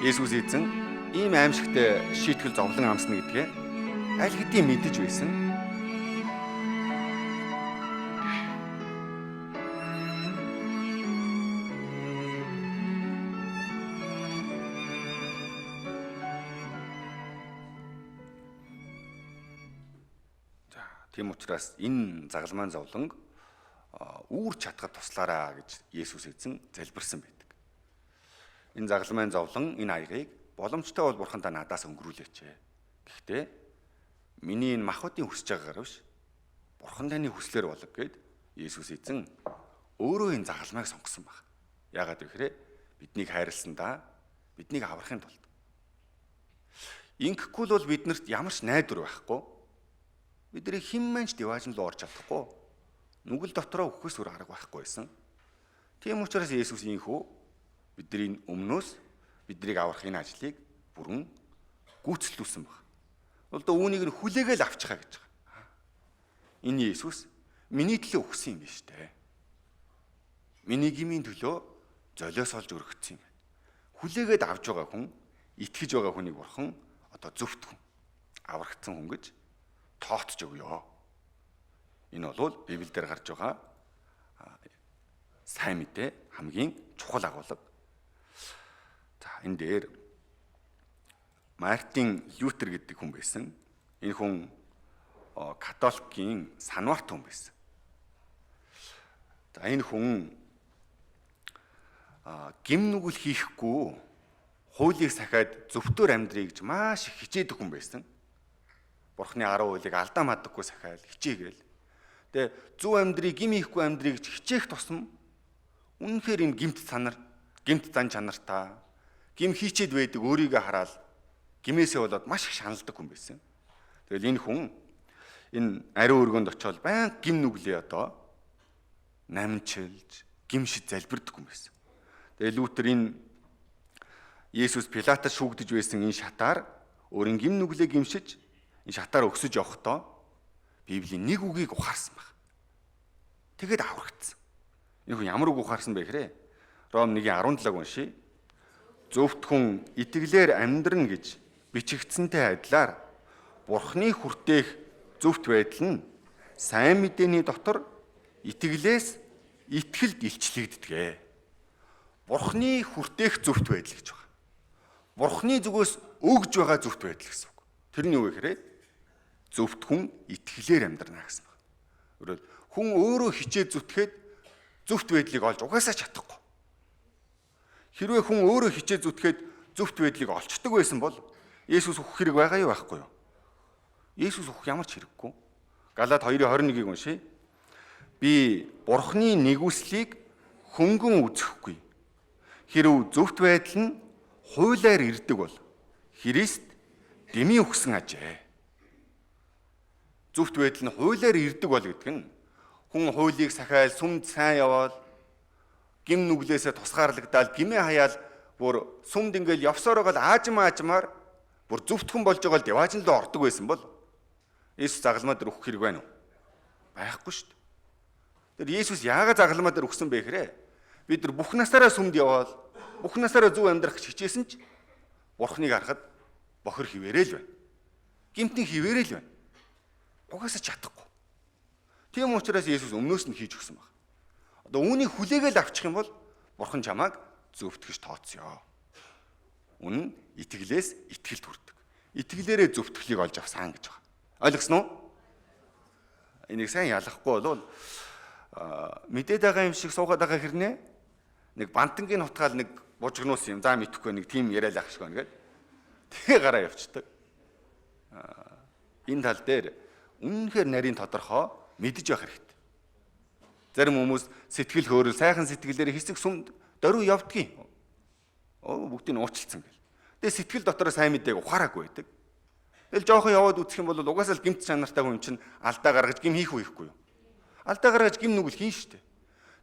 Есүс эзэн ийм аимшигтай шийтгэл зовлон амсна гэдгээ аль хэдийн мэдэж байсан. За тийм учраас энэ загалмайн зовлонг үүр чадхад туслаараа гэж Есүс эзэн залбирсан байдаг. Энэ загалмайн зовлон, энэ аягийг боломжтой бол бурхан та надаас өнгөрүүлээч. Гэхдээ миний энэ махбодын хүсэж байгаагаар биш, бурхан таны хүслээр болго гэд Есүс эзэн өөрөө энэ загалмайг сонгосон баг. Яагаад гэвэл биднийг хайрласандаа биднийг аврахын тулд. Ингэхгүй л бол биднэрт ямар ч найдвар байхгүй. Бидний хэн мэн ч диваажин руу орж чадахгүй. Нүгэл дотроо үхээс өөр арга байхгүй байсан. Тийм учраас Есүс инхүү бидний өмнөөс биднийг аврах энэ ажлыг бүрэн гүйцэлдүүлсэн баг. Одоо үүнийг нь хүлээгээл авчихаа гэж байгаа. Энэ Есүс миний төлөө үхсэн юм биш үү? Миний гмийн төлөө золиос олж өргөцсөн юм байна. Хүлээгээд авж байгаа хүн, итгэж байгаа хүнийг бурхан одоо зөвхт хүн, аврагдсан хүн гэж тооцож өгөө. Энэ бол Библиэлд гарч байгаа сайн мэдээ хамгийн чухал агуулга. За энэ дээр Мартин Лютер гэдэг хүн байсан. Энэ хүн католикийн санварт хүн байсан. За энэ хүн гим нүгэл хийхгүй хуулийг сахиад зөвхтөөр амьдрыг гэж маш их хичээдэг хүн байсан. Бурхны 10 хуулийг алдаа мадаггүй сахиад хичээгээл. Тэгээ зөв амьдрыг гим хийхгүй амьдрыг гэж хичээх тусам үнэхээр энэ гимт санар, гимт зан чанартай, Гим хийчээд байдаг өөрийгөө хараад гимээсээ болоод маш их шаналдаг хүн байсан. Тэгэл энэ хүн энэ ариун өргөнд очиод баян гим нүглээ одоо намчилж гимшиж залбирдаг хүн байсан. Тэгээ Лютер энэ Есүс Пилатад шүүгдэж байсан энэ шатаар өөрийн гим нүглээ гимшиж энэ шатаар өгсөж явахдаа Библийн нэг үгийг ухаарсан баг. Тэгээд аврагдсан. Энэ хүн ямар үг ухаарсан бэ гэхээр Ром 1:17-г уншия. Зөвхт хүн итгэлээр амьдрна гэж бичигдсэнтэй адилаар Бурхны хүртээх зөвхт байдал нь сайн мэдээний дотор итгэлээс итгэлд илчлэгддэг. Бурхны хүртээх зөвхт байдал гэж байна. Бурхны зүгээс өгж байгаа зөвхт байдал гэсэн үг. Тэр нь юу вэ гэхээр зөвхт хүн итгэлээр амьдрна гэсэн байна. Өөрөөр хүн өөрөө хичээд зүтгэхэд зөвхт байдлыг олж угаасаа чадахгүй. Хэрвээ хүн өөрөө хичээд зүтгэхэд зөвхт байдлыг олчдөг байсан бол Есүс үхэх хэрэг байгаа юу байхгүй юу? Есүс үхэх ямар ч хэрэггүй. Галаат 2:21-ийг уншъя. Би Бурхны нэгүслийг хөнгөн үзэхгүй. Хэрв зөвхт байдал нь хуулиар ирдэг бол Христ дэмий үхсэн ажээ. Зөвхт байдал нь хуулиар ирдэг бол гэдэг нь хүн хуулийг сахиал сүмд сайн яваал гим нүглээсээ тусгаарлагдаал гимээ хаяал бүр сүмд ингээл явсаар байгаа л аажмаар бүр зөвхт хүн болж байгаа л деваажин руу ордог байсан бол Есүс загалмаа дээр үхэх хэрэг байна уу? Байхгүй шүү дээ. Тэр Есүс яагаад загалмаа дээр үхсэн бэ гэхээр бид нар бүх насаараа сүмд яваал бүх насаараа зөв амьдрах гэж хичээсэн ч Бурхныг харахад бохир хിവэрээ л байна. Гимтэн хിവэрээ л байна. Угаасаа чадахгүй. Тийм учраас Есүс өмнөөс нь хийж өгсөн баг. Одоо үүнийг хүлээгээл авчих юм бол Бурхан чамааг зөвтгөж тооцъё. Үнэн итгэлээс итгэлд хүрдэг. Итгэлээрээ зөвтгөлийг олж авсан гэж байгаа. Ойлгосноо уу? Энийг сайн ялахгүй бол мэдээд байгаа юм шиг суугаад байгаа хэрнээ нэг бантангийн нутгаал нэг бужигнуулсан юм. За мэдэхгүй нэг тийм яриа л ах шиг байна гээд тэгээ гараа явцдаг. Энэ тал дээр үнэнхээр нарийн тодорхой мэдэж байх хэрэгтэй. Зарим хүмүүс сэтгэл хөөрөл сайхан сэтгэлээр хэсэг сүмд дөрөв явдгийн. Бүгдийг нь уучлцсан гэл. Тэгээ сэтгэл дотроо сайн мэдээг ухаараагүй байдаг. Тэгэл жоохон яваад үзэх юм бол угаасаа л гэмт чанартай хүн чинь алдаа гаргаж гим хийх үү хийхгүй юу? Алдаа гаргаж гим нүгэл хийн штэ.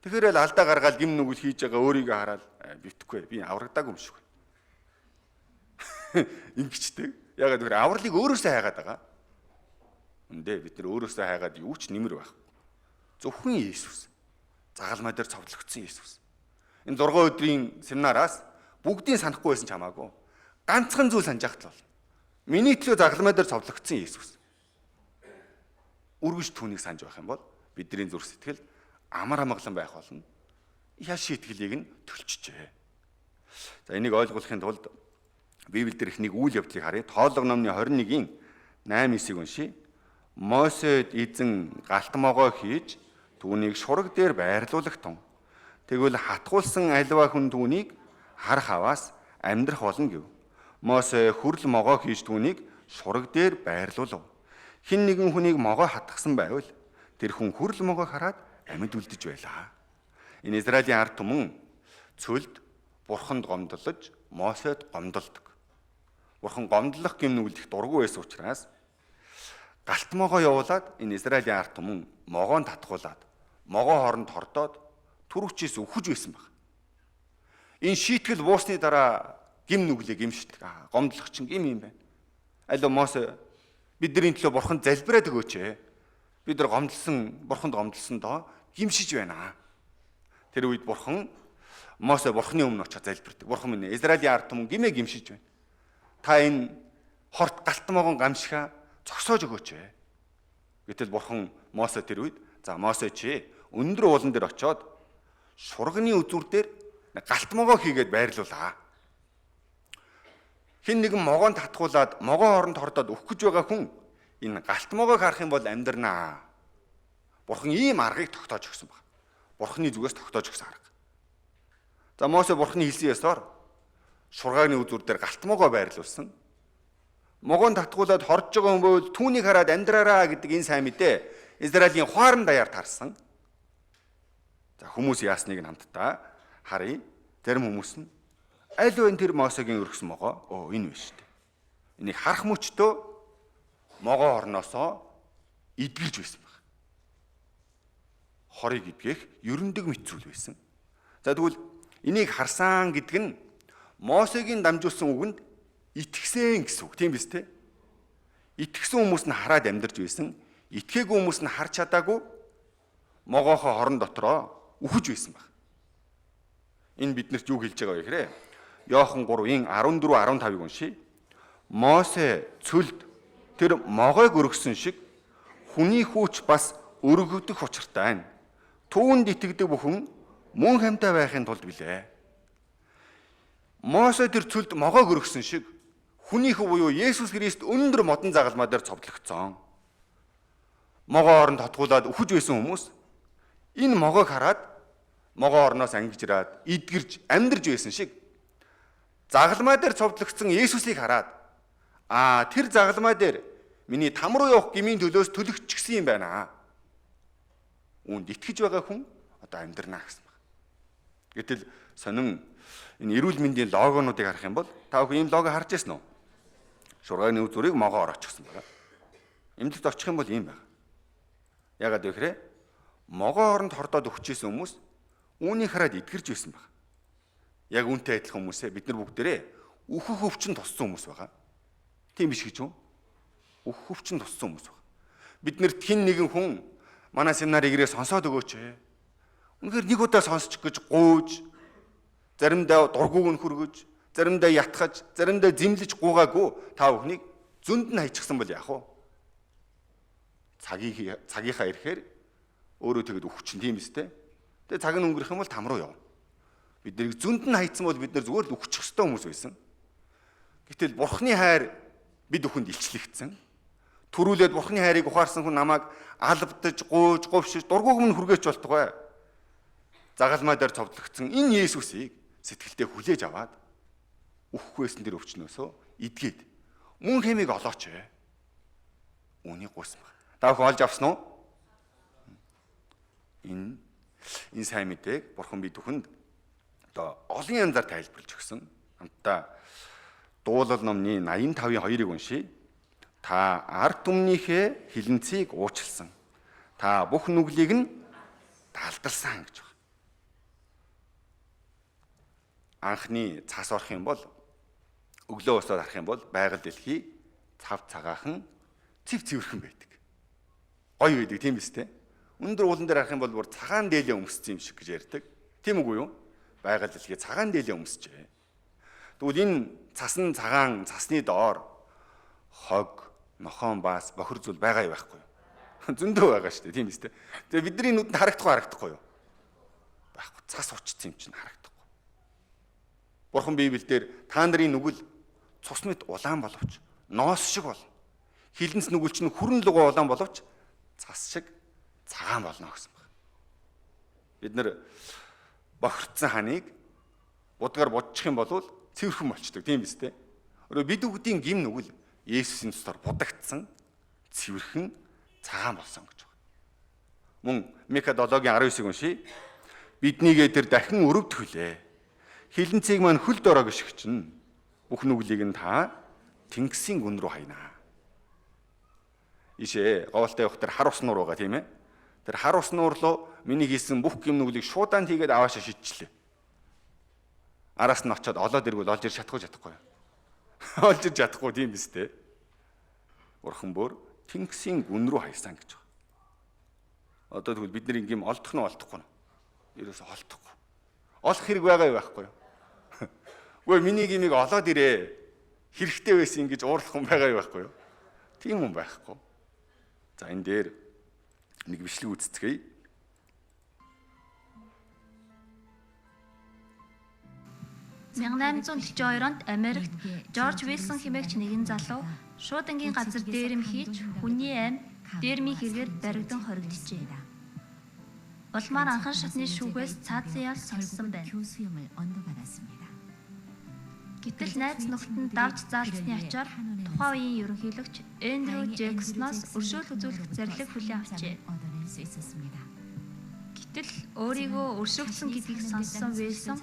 Тэгэхээр л алдаа гаргаад гим нүгэл хийж байгаа өөрийгөө хараад битгүй би аврагдаагүй юм шиг байна. Ингэчдэг. Ягаад гэвэл авралыг өөрөөсөө хайгаад байгаа. Үндэ бид нар өөрөөсөө хайгаад юу ч нэмэр байхгүй. Зөвхөн Иесус. Загалмай дээр цовдлогдсон Иесус. Энэ 6 өдрийн семинараас бүгдийг санахгүй байсан ч хамаагүй. Ганцхан зүйл санаж ахт л бол. Миний төлөө загалмай дээр цовдлогдсон Иесус. Үргэлж түүнийг санаж байх юм бол бидний зүрх сэтгэл амар амгалан байх болно. Яш шийтгэлийг нь төлчжээ. За энийг ойлгуулахын тулд Библиэлд их нэг үйл явдлыг харъя. Тоолго номны 21-ийн 8-9-ийг уншъя. Мосед эзэн галт могой хийж түүнийг шураг дээр байрлуулах тун. Тэгвэл хатгуулсан альва хүн түүнийг харах аваас амьдрах болно гэв. Мосе хүрл могой хийж түүнийг шураг дээр байрлуулав. Хэн нэгэн хүнийг могой хатгсан байвал тэр хүн хүрл могой хараад амьд үлдэж байлаа. Энэ Израилийн ард түмэн цөлд бурханд гомдлож Мосед гомдолдог. Бурхан гомдлох гэм нүгэлдэх дургүй байсан учраас галт могоо явуулаад энэ Израилийн ард түмэн могоон татгуулад могоо хооронд хордоод түрүүчээс үхэж байсан баг. Энэ шийтгэл буусны дараа гим нүглээ гимшдэг. Гомдлох чинь гим юм байна. Алио Мосе бидний төлөө бурхан залбираад өгөөч ээ. Бид нар гомдлсон, бурханд гомдлсон доо гимшиж байна. Тэр үед бурхан Мосе бурханы өмнө очиж залбирдаг. Бурхан минь Израилийн ард түмэн гимээ гимшиж байна. Та энэ хорт галт могон гамшиха зогсоож өгөөч ээ. Гэтэл бурхан Мосе тэр үед за Мосе чи өндөр уулан дээр очиод шурганы үзүүр дээр галт могоо хийгээд байрлуулаа. Хэн нэгэн могоон татгуулад могоо хооронд хордоод өөх гэж байгаа хүн энэ галт могоог харах юм бол амьдрнаа. Бурхан ийм аргыг тогтоож өгсөн баг. Бурханы зүгээс тогтоож өгсөн арга. За Мосе бурханы хэлсэн ёсоор шургааны үзүүр дээр галт могоо байрлуулсан. Могоон татгуулад хорж байгаа хүн бол түүнийг хараад амьдраараа гэдэг энэ сайн мэдээ Израилийн хуаран даяар тарсан. За хүмүүс яасныг нь хамтдаа харъя. Зарим хүмүүс нь Аль вэ тэр Мосегийн өргөсөн могоо? Энэ биш үү? Энийг харах мөчтөө могоо орноосоо эдгэрж байсан баг. Хорыг эдгэх ерөндөг мэт зүйл байсан. За тэгвэл энийг харсан гэдэг нь Мосегийн дамжуулсан үгэнд итгэсэн гэсэн үг, тийм биз дээ? Итгэсэн хүмүүс нь хараад амьдарч байсан. Итгээгүй хүмүүс нь харж чадаагүй могоохоо хорон дотроо үхэж байсан баг. Энэ биднэрт юу хэлж байгаа вэ гэхээр Иохан 3-ын 14 15-ыг уншийе. Мосе цөлд тэр могойг өргөсөн шиг хүний хүүч бас өргөгдөх учиртай байна. Түүнд итгэдэг бүхэн мөн хамтаа байхын тулд билээ. Мосе тэр цөлд могойг өргөсөн шиг хүний хүү буюу Есүс Христ өндөр модон загалмай дээр цовдлогдсон. Могоо оронд хотгуулад үхэж байсан хүмүүс энэ могойг хараад могоо орноос ангижраад эдгэрж амьдарч байсан шиг загалмай дээр цовдлогдсон Есүсийг хараад тэр загалмай дээр миний там руу явах гмийн төлөөс төлөгчсөн юм байна. Үүнд итгэж байгаа хүн одоо амьдрнаа гэсэн баг. Гэтэл сонин энэ эрүүл мэндийн логонуудыг харах юм бол та бүхэн ийм лого харж байсан уу? Шургааны үзүүрийг могоо ороочихсон байна. Эмнэлэгт очих юм бол ийм байна. Яагаад вэ гэхээр могоо оронд хордоод өгчээсэн хүмүүс үүнийг хараад эдгэрж байсан баг. Яг үүнтэй адилхан хүмүүсээ бид нар бүгдээрээ өөхөх өвчин туссан хүмүүс байгаа. Тийм биш гэж үү? Өөхөх өвчин туссан хүмүүс байгаа. Бид нарт хэн нэгэн хүн манай семинарыг ирээ сонсоод өгөөч. Үнэхээр нэг удаа сонсчих гэж гуйж, заримдаа дургуг нь хүргэж, заримдаа ятгах, заримдаа зэмлэж гуугаагүй та бүхнийг зөнд нь хайчихсан бол яах вэ? Цагийнхаа ирэхээр өөрөө тэгэд өвчин тийм үстэй. Тэгээ цаг нь өнгөрөх юм бол там руу явна. Бид нарыг зөнд нь хайцсан бол бид нар зүгээр л үхчих ёстой хүмүүс байсан. Гэтэл Бурхны хайр бид бүхэнд илчлэгдсэн. Төрүүлээд Бурхны хайрыг ухаарсан хүн намайг албадаж, гуйж, говшиж, дургуг минь хүргээч болтугай. Загалмай дээр цовдлогдсон энэ Есүсийг сэтгэлдээ хүлээж аваад үхэхгүй байсан тэр өвчнөөсөө эдгээд мөн хэмиг олооч. Үүнийг гуйсан баг. Та бүхэн олж авсан уу? Энэ сайн мэдээг Бурхан бид бүхэнд одоо олон янзаар тайлбарлаж өгсөн. Хамтдаа Дуулал номны 85-ын 2-ыг уншийе. Та ард түмнийхээ хилэнцгийг уучлсан. Та бүх нүглийг нь далдалсан гэж байна. Анхны цас орох юм бол өглөө босоод харах юм бол байгаль дэлхий цав цагаахан цэв цэвэрхэн байдаг. Гоё байдаг тийм биз дээ. Өндөр уулан дээр харах юм бол бүр цагаан дээлээ өмссөн юм шиг гэж ярьдаг. Тийм үгүй юу? Байгаль дэлхий цагаан дээлээ өмсжээ. Тэгвэл энэ цасан цагаан цасны доор хог, нохоон баас бохир зүйл байгаа юм байхгүй юу? Зөндөө байгаа шүү дээ, тийм биз дээ. Тэгээ бидний нүдэнд харагдахгүй харагдахгүй юу? Байхгүй. Цас урчсан юм чинь харагдахгүй. Бурхан Библиэлд та нарын нүгэл цус мэт улаан боловч ноос шиг болно. Хилэнц нүгэл чинь хүрэн лугуй улаан боловч цас шиг цагаан болно гэсэн баг. Бид нар бохирдсон ханыг будгаар будчих юм бол цэвэрхэн болчдөг, тийм биз дээ. Өөрөөр бид бүгдийн гим нүгэл Есүсийн цусаар будагдсан цэвэрхэн цагаан болсон гэж байна. Мөн Мика 7-гийн 19-ыг уншийе. Биднийгээ тэр дахин өрөвдөх хүлээ. Хилэнцгийг маань хөл дороо гიშгчнэ. Бүх нүглийг нь та тэнгисийн гүн рүү хайнаа. Ишээ говьлтай явах тэр хар ус нуур байгаа тийм ээ. Тэр хар ус нуур руу миний хийсэн бүх гим нүглийг шуудаан хийгээд аваашаа шидчихлээ. Араас нь очиод олоод ирвэл олж ир чадахгүй чадахгүй. Олж ир чадахгүй тийм биз дээ. Бурхан бүр тэнгисийн гүн рүү хайсан гэж байна. Одоо тэгвэл бид нар ингээм олдох нь олдохгүй нь. Ерөөсө олдохгүй. Олох хэрэг байгаа юу байхгүй юу? Үгүй миний гимийг олоод ирээ. Хэрэгтэй байсан ингэж уурлах хүн байгаа юу байхгүй юу? Тийм хүн байхгүй. За энэ дээр нэг бичлэг үзцгээе. 1842 онд Америкт Жорж Вилсон хэмээгч нэгэн залуу шуудангийн газар дээрэм хийж хүний амь дээрмийн хэрэгээр баригдан хоригджээ. Улмаар анхан шатны шүүгээс цаазын ял сонссон байна. Гэтэл найз нөхөд нь давж заалцсны ачаар тухайн үеийн ерөнхийлөгч Эндрю Джексоноос өршөөл үзүүлэх зарлиг хүлээн авчээ. Гэтэл өөрийгөө өршөөгдсөн гэдгийг сонссон Вилсон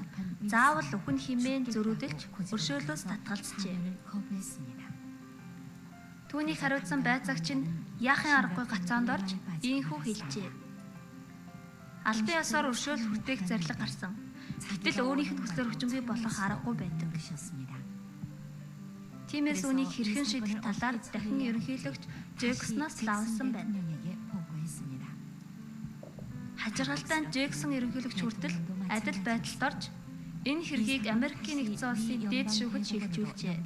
заавал үхэн хэмээн зөрүүдэлж өршөөлөөс татгалзжээ. Түүнийг хариуцсан байцаагч нь яахын аргагүй гацаанд орж ийнхүү хэлжээ. Албан ёсоор өршөөл хүртээх зарлиг гарсан. Гэтэл өөрийнх нь хүслээр хүчингүй болох аргагүй байдаг. Тиймээс үүнийг хэрхэн шийдэх талаар дахин ерөнхийлөгч Джексоноос лавлсан байна. Хажиргалтай нь Джексон ерөнхийлөгч хүртэл адил байдалд орж энэ хэргийг Америкийн нэгдсэн улсын дээд шүүхэд шилжүүлжээ.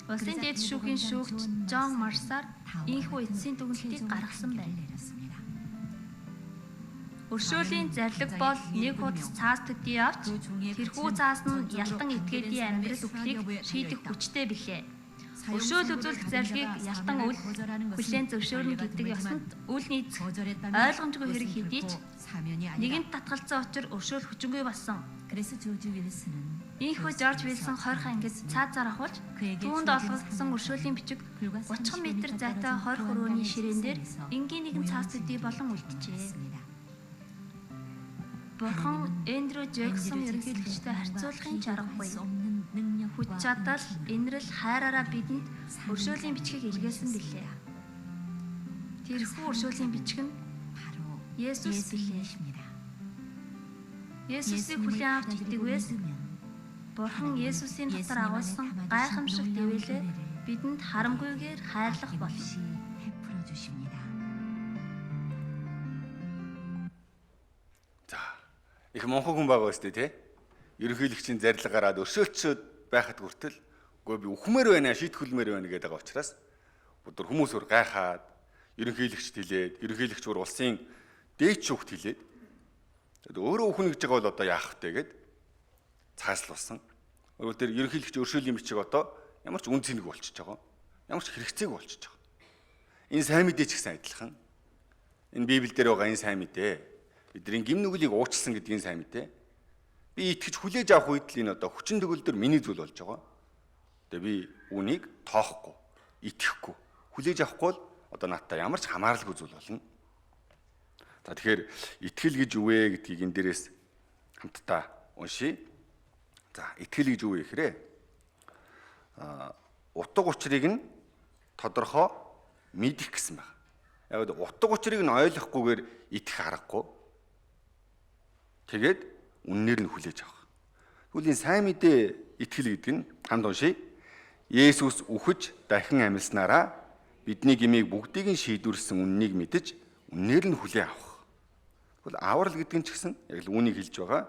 Улсын дээд шүүхийн шүүгч Джон Марсаар ийнхүү эцсийн дүгнэлтийг гаргасан байна. Өршөөлийн зарлиг бол нэг хуудас цаас төдий авч тэрхүү цаас нь ялтан этгээдийн амьдрал үхлийг шийдэх хүчтэй билээ. Өршөөл үзүүлэх зарлигийг ялтан үл хүлээн зөвшөөрнө гэдэг ёсонд үл нийцэх ойлгомжгүй хэрэг хэдий ч нэгэнт татгалзсан учир өршөөл хүчингүй болсон. Ийнхүү Жорж Вилсон 20 ангид цаазаар ахуулж түүнд олгогдсон өршөөлийн бичиг 30 метр зайтай 20 өрөөний ширээн дээр энгийн нэгэн цаас төдий болон үлджээ. Бурхан Эндрю Джексон ерөнхийлөгчтэй харьцуулахын ч аргагүй. Хүч чадал, инрэл, хайраараа бидэнд өршөөлийн бичгийг илгээсэн билээ. Тэрхүү өршөөлийн бичиг нь Есүс билээ. Есүсийг хүлээн авч итгэвээс Бурхан Есүсийн дотор агуулсан гайхамшиг дэвээлээ бидэнд харамгүйгээр хайрлах болно. За, их мунхаг хүн байгаа өстэй тий. Ерөнхийлөгчийн зарлиг гараад өршөөлчөөд байхад хүртэл үгүй би үхмээр байна, шийтгүүлмээр байна гэдэг байгаа учраас бүр хүмүүс өөр гайхаад ерөнхийлөгчд хэлээд, ерөнхийлөгч өөр улсын дээд шүүхт хэлээд тэгэд өөрөө үхнэ гэж байгаа бол одоо яах вэ гэд цааслуулсан. Өөрөөр тэр ерөнхийлөгч өршөөлийн бичиг одоо ямар ч үн цэнэг болчихж байгаа. Ямар ч хэрэгцээг болчихж байгаа. Энэ сайн мэдээ ч гэсэн адилхан. Энэ Библиэлд байгаа энэ сайн мэдээ. Бидний гим нүглийг уучлсан гэдгийн сайн мэдээ. Би итгэж хүлээж авах үед л энэ одоо хүчин төгөлдөр миний зүйл болж байгаа. Тэгээ би үүнийг тоохгүй, итгэхгүй, хүлээж авахгүй бол одоо надтай ямар ч хамааралгүй зүйл болно. За тэгэхээр итгэл гэж юу вэ гэдгийг энэ дээрээс хамтдаа уншийе. За итгэл гэж юу вэ гэхээр утга учирыг нь тодорхой мэдэх гэсэн байна. Яг л утга учирыг нь ойлгохгүйгээр итгэх аргагүй. Тэгээд үннээр нь хүлээж авах. Тэгвэл энэ сайн мэдээ итгэл гэдэг нь хамт уншийе. Есүс үхэж дахин амьласнараа бидний гмийг бүгдийг нь шийдвэрлсэн үннийг мэдэж үннээр нь хүлээн авах. Тэгвэл аврал гэдэг нь ч гэсэн яг л үүнийг хэлж байгаа.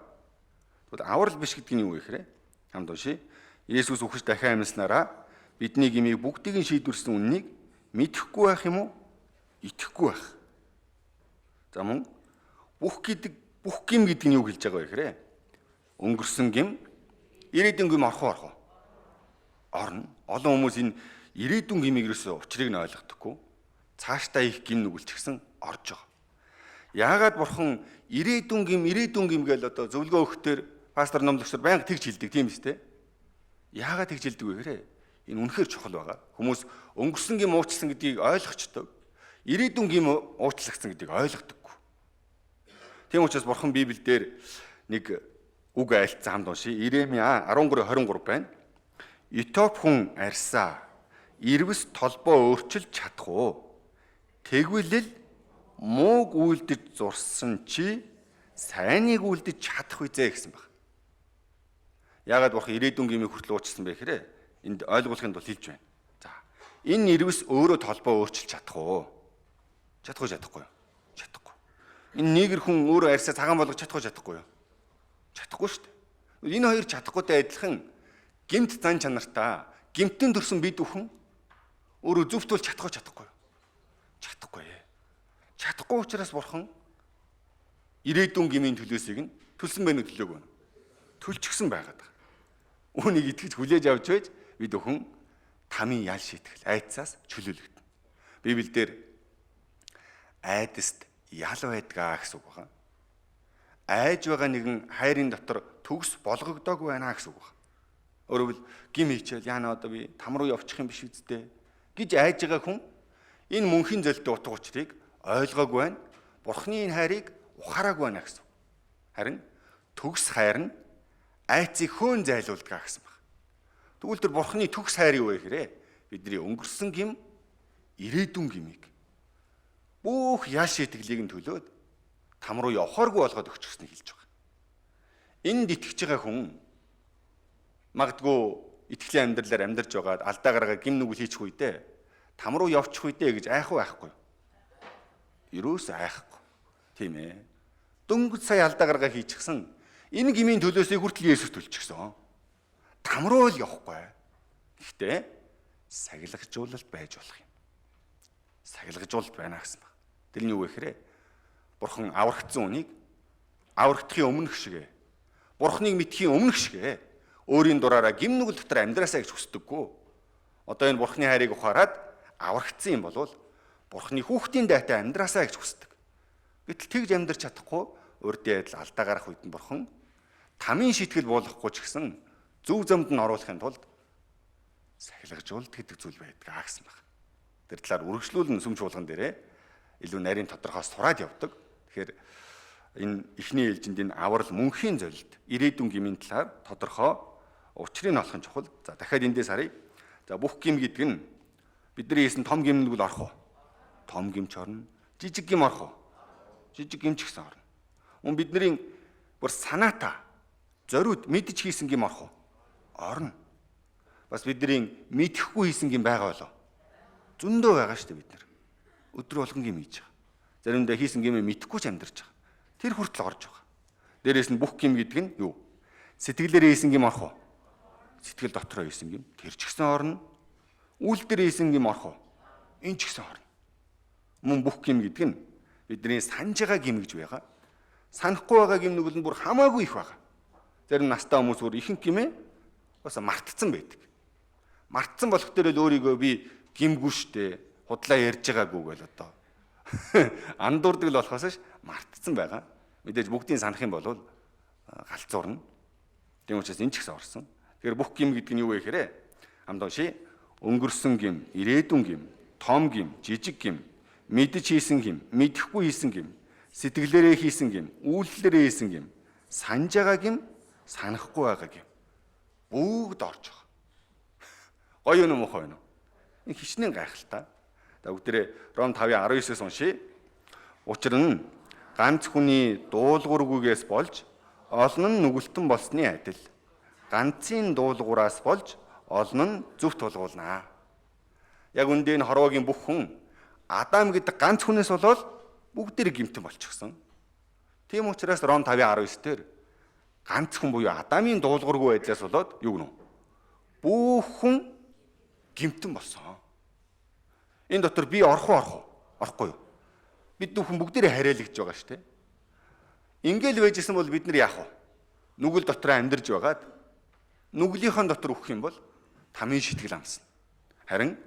Тэгвэл аврал биш гэдэг нь юу вэ гэхээр хамт уншийе. Есүс үхэж дахин амьласнараа бидний гмийг бүгдийг нь шийдвэрлсэн үннийг мэдэхгүй байх юм уу? Итгэхгүй байх. За мөн бүх гэдэг бүх гим гэдэг нь юу хэлж байгаа вэ гэхээр өнгөрсөн гим, ирээдүйн гим орох уу орох уу? Орно. Олон хүмүүс энэ ирээдүйн гимийг ерөөсөө учрыг нь ойлгохдоггүй. Цаашдаа их гим нүгэл ч гэсэн орж байгаа. Яагаад бурхан ирээдүйн гим, ирээдүйн гим гэж одоо зөвлөгөө өгөхдөө пастор номлогчдор байнга тэгж хэлдэг тийм үстэй. Яагаад тэгж хэлдэг вэ гэхээр энэ үнэхээр чухал байгаа. Хүмүүс өнгөрсөн гим уучлсан гэдгийг ойлгочдөг. Ирээдүйн гим уучлагдсан гэдгийг ойлгодоггүй. Тийм учраас бурхан Библиэлд нэг үг айлтсан хамт уншия. Иремья 13:23 байна. Этиоп хүн арьсаа ирвэс толбоо өөрчилж чадах уу? Тэгвэл л мууг үйлдэж зурсан чи сайныг үйлдэж чадах визээ гэсэн баг. Яагаад бурхан ирээдүйн гмийг хүртэл уучлсан бэ гэхээр энд ойлгуулахын тулд хэлж байна. За, энэ ирвэс өөрөө толбоо өөрчилж чадах уу? Чадах уу чадахгүй юу? Чадахгүй. Энэ нэгэр хүн өөрөө арьсаа цагаан болгож чадах уу чадахгүй юу? Чадахгүй шүү дээ. Энэ хоёр чадахгүйтэй адилхан гэмт зан чанартай гэмтэн төрсөн бид бүхэн өөрөө зөвхөн чадах уу чадахгүй юу? Чадахгүй. Чадахгүй учраас бурхан ирээдүйн гмийн төлөөсийг нь төлсөн байх уу төлөөгүй юу? Төлчихсөн байгаад байгаа. Үүнийг итгэж хүлээж авч байж бид бүхэн тамийн ял шийтгэл айдсаас чөлөөлөгдөнө. Библиэлд айдаст ял байдгаа гэсэн үг байна. Айж байгаа нэгэн хайрын дотор төгс болгогдоогүй байна гэсэн үг байна. Өөрөөр гим хийчихэл яана одоо би там руу явчих юм биш үсттэй гэж айж байгаа хүн энэ мөнхийн зөлтөй утга учирыг ойлгоогүй байна. Бурхны энэ хайрыг ухаараагүй байна гэсэн. Харин төгс хайр нь айцыг хөөн зайлуулдаг гэсэн баг. Тэгвэл тэр Бурхны төгс хайр юу вэ гэхээр бидний өнгөрсөн гим, ирээдүйн гимийг бүх ял шийтгэлийг нь төлөөд там руу явахааргүй болгоод өгчихсөнийг хэлж байгаа. Энд итгэж байгаа хүн магадгүй итгэлийн амьдралаар амьдарч байгаад алдаа гаргаа гим нүгэл хийчих үедээ там руу явчих үедээ гэж айх уу айхгүй? Ерөөс айхгүй. Тийм ээ. Дөнгөж сая алдаа гаргаа хийчихсэн. Энэ гмийн төлөөсөө хүртэл Есүс төлчихсөн. Там руу л явахгүй. Гэхдээ сахилгажуулалт байж болох юм. Сахилгажуулалт байна гэсэн баг. Тэр нь юу вэ гэхээр Бурхан аврагдсан үнийг аврагдахын өмнөх шигэ, Бурханыг мэдхийн өмнөх шигэ өөрийн дураараа гим нүгэл дотор амьдраасаа гэж хүсдэггүй. Одоо энэ Бурханы хайрыг ухаарад аврагдсан юм болвол Бурханы хүүхдийн дайтай амьдраасаа гэж хүсдэг. Гэтэл тэгж амьдрч чадахгүй урдын адил алдаа гарах үед нь Бурхан тамийн шийтгэл буулгахгүй ч гэсэн зөв замд нь оруулахын тулд сахилгажуулалт гэдэг зүйл байдаг аа гэсэн баг. Тэр талаар үргэлжлүүлэн сүм чуулган дээрээ илүү нарийн тодорхой сураад явдаг. Тэгэхээр энэ эхний ээлжинд энэ аврал мөнхийн золилт, ирээдүйн гмийн талаар тодорхой учрыг олох нь чухал. За дахиад эндээс харъя. За бүх гим гэдэг нь бидний хийсэн том гим нүгэл орох уу? Том гимч орно. Жижиг гим орох уу? Жижиг гимч гэсэн орно. Мөн бидний бүр санаатаа зориуд мэдж хийсэн гим орох уу? Орно. Бас бидний мэдэхгүй хийсэн гим байгаа болов? Зөндөө байгаа шүү дээ бид нар. Өдөр болгон гим хийж байгаа. Заримдаа хийсэн гимээ мэдэхгүй ч амьдарч байгаа. Тэр хүртэл орж байгаа. Дээрээс нь бүх гим гэдэг нь юу? Сэтгэлээрээ хийсэн гим орох уу? Сэтгэл дотроо хийсэн гим тэр ч гэсэн орно. Үйл дээр хийсэн гим орох уу? Энэ ч гэсэн орно. Мөн бүх гим гэдэг нь бидний санаж байгаа гим гэж байгаа. Санахгүй байгаа гим нүгэл нь бүр хамаагүй их байгаа. Зарим настай хүмүүс бүр ихэнх гимээ бас мартцсан байдаг. Мартцсан болох дээр л өөрийгөө би гимгүй штэ, худлаа ярьж байгаагүй гэл одоо андуурдаг л болохоос ш мартцсан байгаа. Мэдээж бүгдийг санах юм бол галзуурна. Тийм учраас энэ ч гэсэн орсон. Тэгэхээр бүх гим гэдэг нь юу вэ гэхээр хамт уншия. Өнгөрсөн гим, ирээдүйн гим, том гим, жижиг гим, мэдж хийсэн гим, мэдэхгүй хийсэн гим, сэтгэлээрээ хийсэн гим, үйлдэлээрээ хийсэн гим, санаж байгаа гим, санахгүй байгаа гим. Бүгд орж байгаа. Гоё юм уу муухай юм уу? Энэ хичнээн гайхалтай. За бүгдээрээ Ром 5:19-ээс уншия. Учир нь ганц хүний дуулуургүйгээс болж олон нь нүгэлтэн болсны адил ганцын дуулгуураас болж олон нь зөвхт тулгуулнаа. Яг үндэ энэ хорвоогийн бүх хүн Адам гэдэг ганц хүнээс болоод бүгдээр гэмтэн болчихсон. Тийм учраас Ром 5:19 дээр ганц хүн буюу Адамын дуулуургүй байдлаас болоод юу гэнэ? Бүх хүн гэмтэн болсон. Энэ дотор би орох уу орох уу? Орохгүй юу? Бид бүхэн бүгдээрээ хариалагдж байгаа шүү дээ. Ингээл байжсэн бол бид нар яах вэ? Нүгэл дотор амьдарч байгаад нүглийнхээ дотор өгөх юм бол тамийн шитгэл амсна. Харин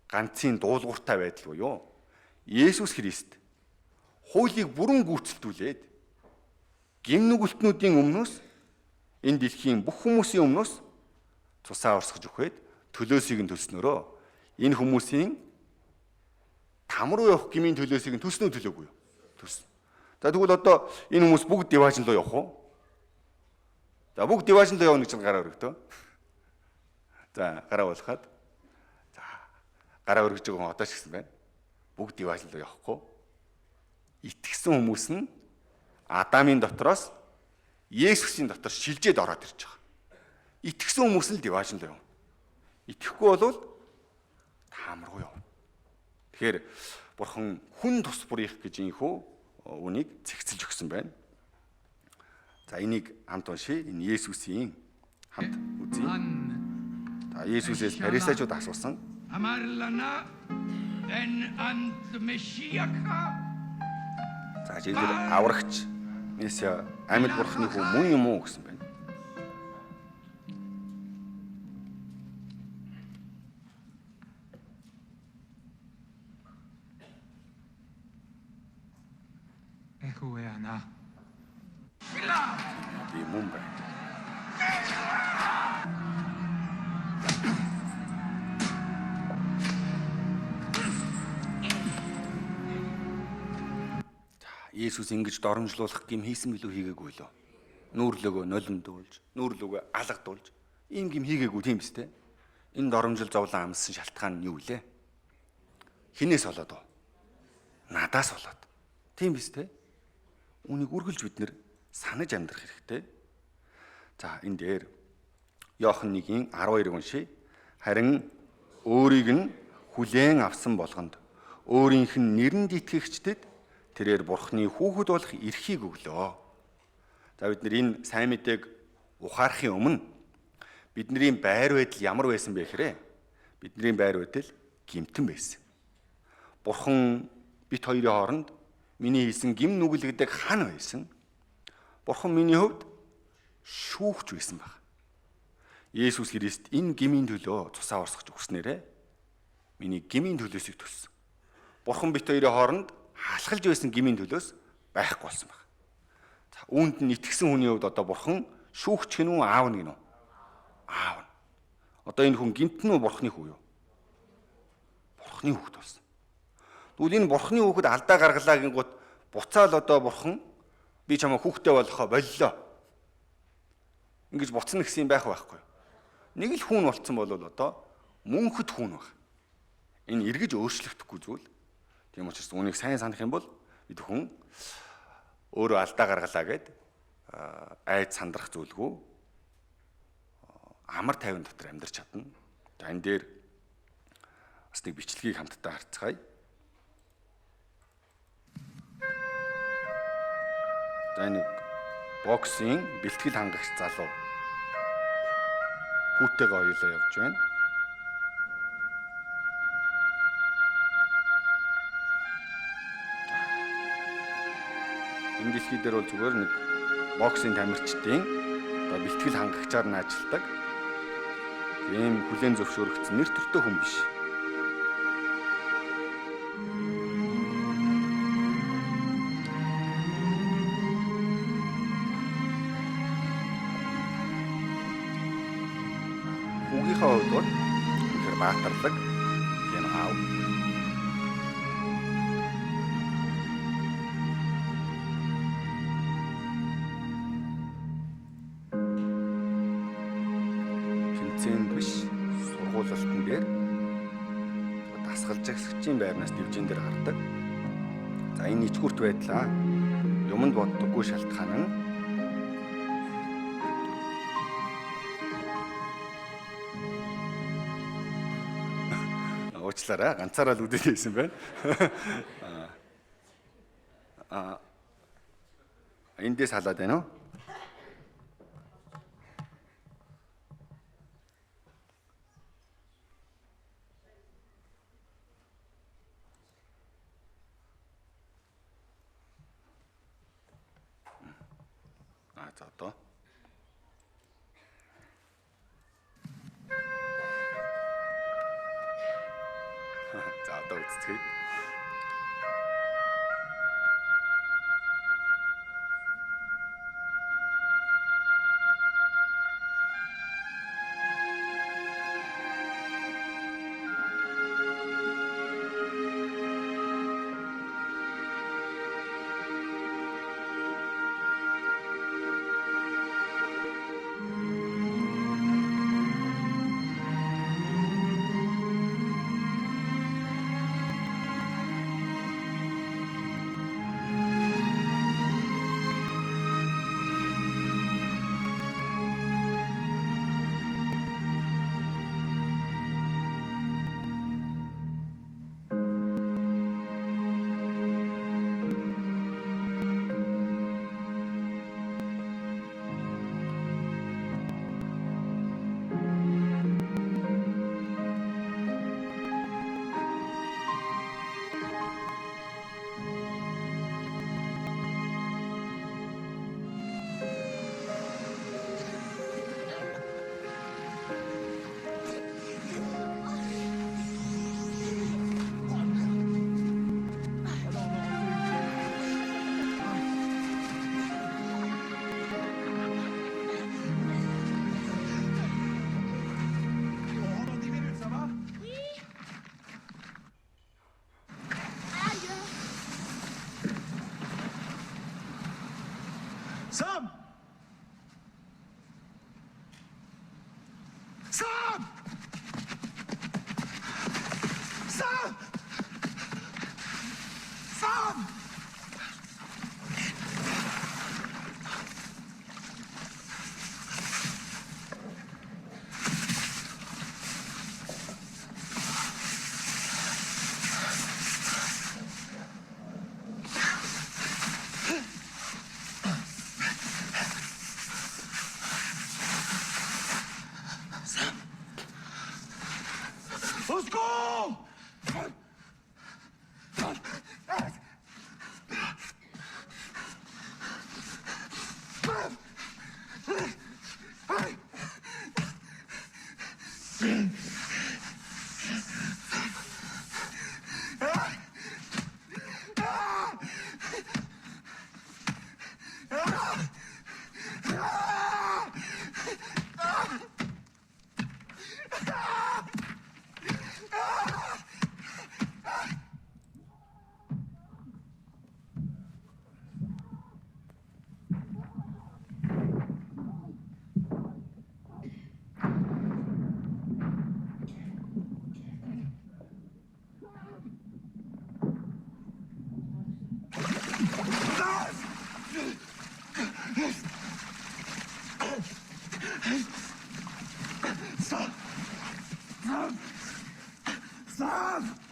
ганцын дуулууртай байдал буюу Есүс Христ хуулийг бүрэн гүйцэлдүүлээд гим нүгэлтнүүдийн өмнөөс энэ дэлхийн бүх хүмүүсийн өмнөөс цусаа урсгаж өгөхөд төлөөсийг нь төлснөрөө энэ хүмүүсийн там руу явах гмийн төлөөсийг нь төлсөн үү төлөөгүй юу? Төлсөн. За тэгвэл одоо энэ хүмүүс бүгд диваажин руу явах уу? За бүгд диваажин руу явна гэж гараа өргөдөө. За гараа болоход за гараа өргөж байгаа хүн одоо ч гэсэн байна. Бүгд диваажин руу явахгүй. Итгэсэн хүмүүс нь Адамын дотроос Есүсийн дотор шилжээд ороод ирж байгаа. Итгэсэн хүмүүс нь диваажин руу явна. Итгэхгүй болвол таам руу явна. Тэгэхээр Бурхан хүн тус бүрийнх гэж ийхүү үнийг зэгцэлж өгсөн байна. За энийг хамт уншъя. Энэ Есүсийн хамт үзье. За Есүсээс фарисеучуд асуусан. За жишээлбэл аврагч Месиа амьд Бурханы хүү мөн юм уу гэсэн байна. Би мөн байна. Есүс ингэж доромжлуулах гим хийсэн билүү хийгээгүй лөө? Нүүрлөгөө нулимдуулж, нүүрлөгөө алгадуулж ийм гим хийгээгүй тийм биз дээ? Энэ доромжил зовлон амссан шалтгаан нь юу вэ? Хинээс болоод уу? Надаас болоод. Тийм биз дээ? Үүнийг үргэлж бид нэр санаж амьдрах хэрэгтэй. За энэ дээр Иохан 1-ийн 12-ыг уншъя. Харин өөрийг нь хүлээн авсан болгонд өөрийнх нь нэрэнд итгэгчдэд тэрээр Бурхны хүүхэд болох эрхийг өглөө. За бид нар энэ сайн мэдээг ухаарахын өмнө бидний байр байдал ямар байсан бэ гэхээр бидний байр байдал гэмтэн байсан. Бурхан бит хоёрын хооронд миний хийсэн гим нүгэл гэдэг хан байсан. Бурхан миний хувьд шүүгч байсан баг. Есүс Христ энэ гмийн төлөө цусаа урсгаж өгснээрээ миний гмийн төлөөсийг төлсөн. Бурхан бит хоёрын хооронд халахалж байсан гмийн төлөөс байхгүй болсон баг. За үүнд нь итгэсэн хүний хувьд одоо Бурхан шүүгч гэнэ үү, аав нь гэнэ үү? Аав нь. Одоо энэ хүн гэмтэн үү, Бурханы хүү юу? Бурханы хүүхэд болсон. Тэгвэл энэ Бурханы хүүхэд алдаа гаргалаа гингүүт буцаал одоо Бурхан би чамайг хүүхдээ болохоо боллоо. Ингэж буцна гэсэн юм байх байхгүй. Нэг л хүн болцсон бол одоо мөнхөд хүн баг. Энэ эргэж өөрчлөгдөхгүй зүйл. Тийм учраас үүнийг сайн санах юм бол бид хүн өөрөө алдаа гаргалаа гэд айд сандрах зүйлгүй амар тайван дотор амьдарч чадна. За энэ дээр бас нэг бичлэгийг хамтдаа харцгаая. За энэ боксing бэлтгэл хангагч залуу хүүтэйгээ хоёулаа явж байна. Энэ дэлхий дээр бол зүгээр нэг боксing тамирчдын одоо бэлтгэл хангагчаар нь ажилладаг. Тийм хүлээн зөвшөөрөгдсөн нэр төртөө хүн биш. Хүүгийнхээ хувьд бол үнэхээр баатарлаг тийм аав. Тэмцээнд биш сургуулалтан дээр дасгалж жагсагчийн байрнаас дивжин дээр гардаг. За энэ ичгүрт байдлаа юмд боддоггүй шалтгаан нь уучлаарай, ганцаараа л үдээд байсан байна. Аа эндээс халаад байна уу? Аа за одоо. За одоо үзцгээе. Сам! Сам! Сам! Let's go! Сам! Сам!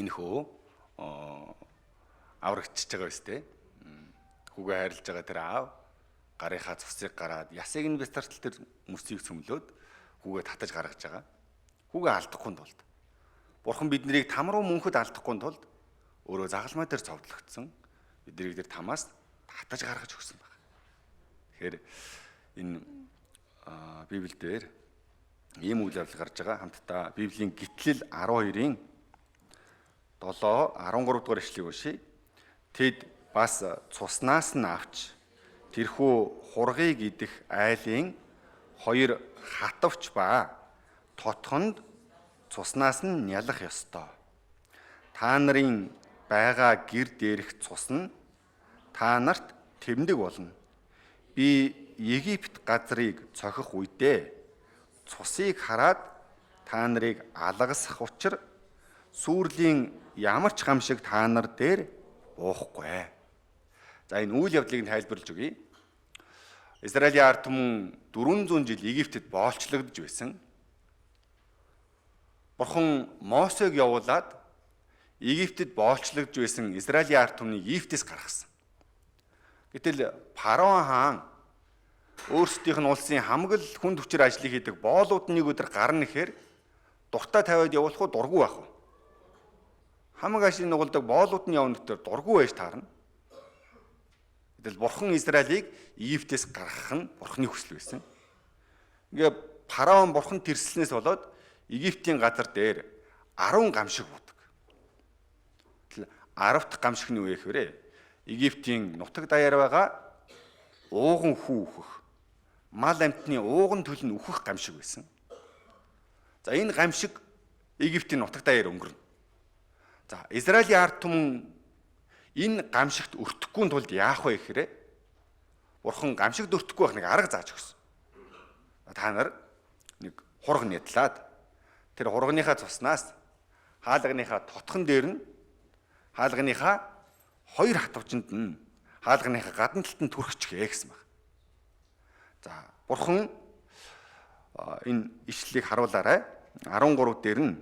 Энэ хөө аврагчж байгаа өстэй. Хүүгээ хайрлаж байгаа тэр аав гарынхаа цусыг гараад ясыг нь бистартал тэр мөсийг цөмлөөд хүүгээ татаж гаргаж байгаа. Хүүгээ алдахгүй тулд Бурхан биднийг там руу мөнхөд алдахгүй тулд өөрөө загалмай дээр цовдлогдсон. Биднийг тэр тамаас татаж гаргаж өгсөн байна. Тэгэхээр энэ Библиэлд ийм үйл явдал гарч байгаа. Хамтдаа Библийн Гитлэл 12-ийн 7 13 дугаар ишлэгийг уншъя. Тэд бас цуснаас нь авч тэрхүү хургийг идэх айлын хоёр хатавч ба тотхонд цуснаас нь нялах ёстой. Та нарын байгаа гэр дээрх цус нь та нарт тэмдэг болно. Би Египт газрыг цохих үедээ цусыг хараад та нарыг алгасах учир сүрлийн ямар ч гам шиг та нар дээр буухгүй. За энэ үйл явдлыг нь тайлбарлаж өгье. Израилийн ард түмэн 400 жил Египтэд боолчлогдож байсан. Бурхан Мосег явуулаад Египтэд боолчлогдож байсан Израилийн ард түмнийг Египтээс гаргасан. Гэтэл Фараон хаан өөрсдийнх нь улсын хамаг л хүн төвчөр ажлыг хийдэг боолууд нэг өдөр гарна гэхээр дуртай тавиад явуулах уу дургүй байх уу? Хамаг ажлыг нугалдаг боолууд нь явна гэхээр дургүй байж таарна. Гэтэл Бурхан Израилийг Египтээс гаргах нь Бурханы хүсэл байсан. Ингээ Фараон Бурхан тэрслэнээс болоод Египтийн газар дээр 10 гамшиг буудаг. 10 дахь гамшиг нь юу гэхээр Египтийн нутаг даяар байгаа ууган хүү үхэх, мал амьтны ууган төл нь үхэх гамшиг байсан. За энэ гамшиг Египтийн нутаг даяар өнгөрнө. За Израилийн ард түмэн энэ гамшигт өртөхгүй тулд яах вэ гэхээр Бурхан гамшигт өртөхгүй байх нэг арга зааж өгсөн. Та нар нэг хург нядлаад тэр хургийнхаа цуснаас хаалганыхаа тотхон дээр нь хаалганыхаа хоёр хатвчанд нь хаалганыхаа гадна талд нь түрхчихээ гэсэн баг. За Бурхан энэ ишлэлийг харуулаарай. 13 дээр нь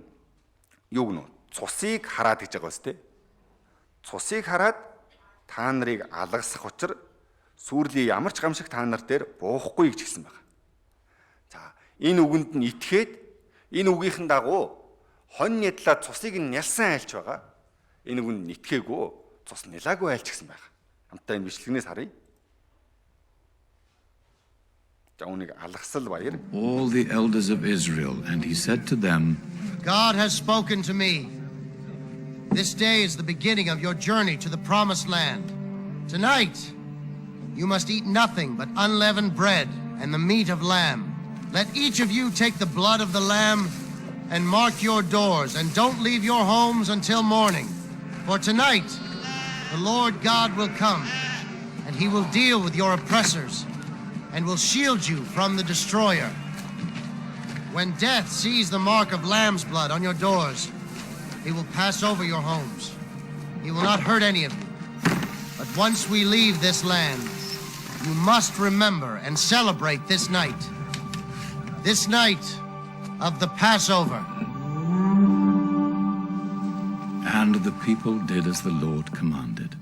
юу гэнэ? Цусыг хараад гэж байгаа биз дээ. Цусыг хараад та нарыг алгасах учир сүрлийн ямар ч гамшиг та нар дээр буухгүй гэж хэлсэн байна. За энэ үгэнд нь итгээд энэ үгийнхэн дагуу хонь нядлаа цусыг нь нялсан айлч байгаа. Энэ үгэнд нь итгээгүй цус нялаагүй айлч гэсэн байна. Хамтдаа энэ бичлэгнээс харъя. За үүнийг алгасал баяр. All the elders of Israel, and he said to them, God has spoken to me. This day is the beginning of your journey to the promised land. Tonight, you must eat nothing but unleavened bread and the meat of lamb. Let each of you take the blood of the lamb and mark your doors, and don't leave your homes until morning. For tonight, the Lord God will come, and he will deal with your oppressors and will shield you from the destroyer. When death sees the mark of lamb's blood on your doors, he will pass over your homes. He will not hurt any of you. But once we leave this land, you must remember and celebrate this night. This night of the Passover. And the people did as the Lord commanded.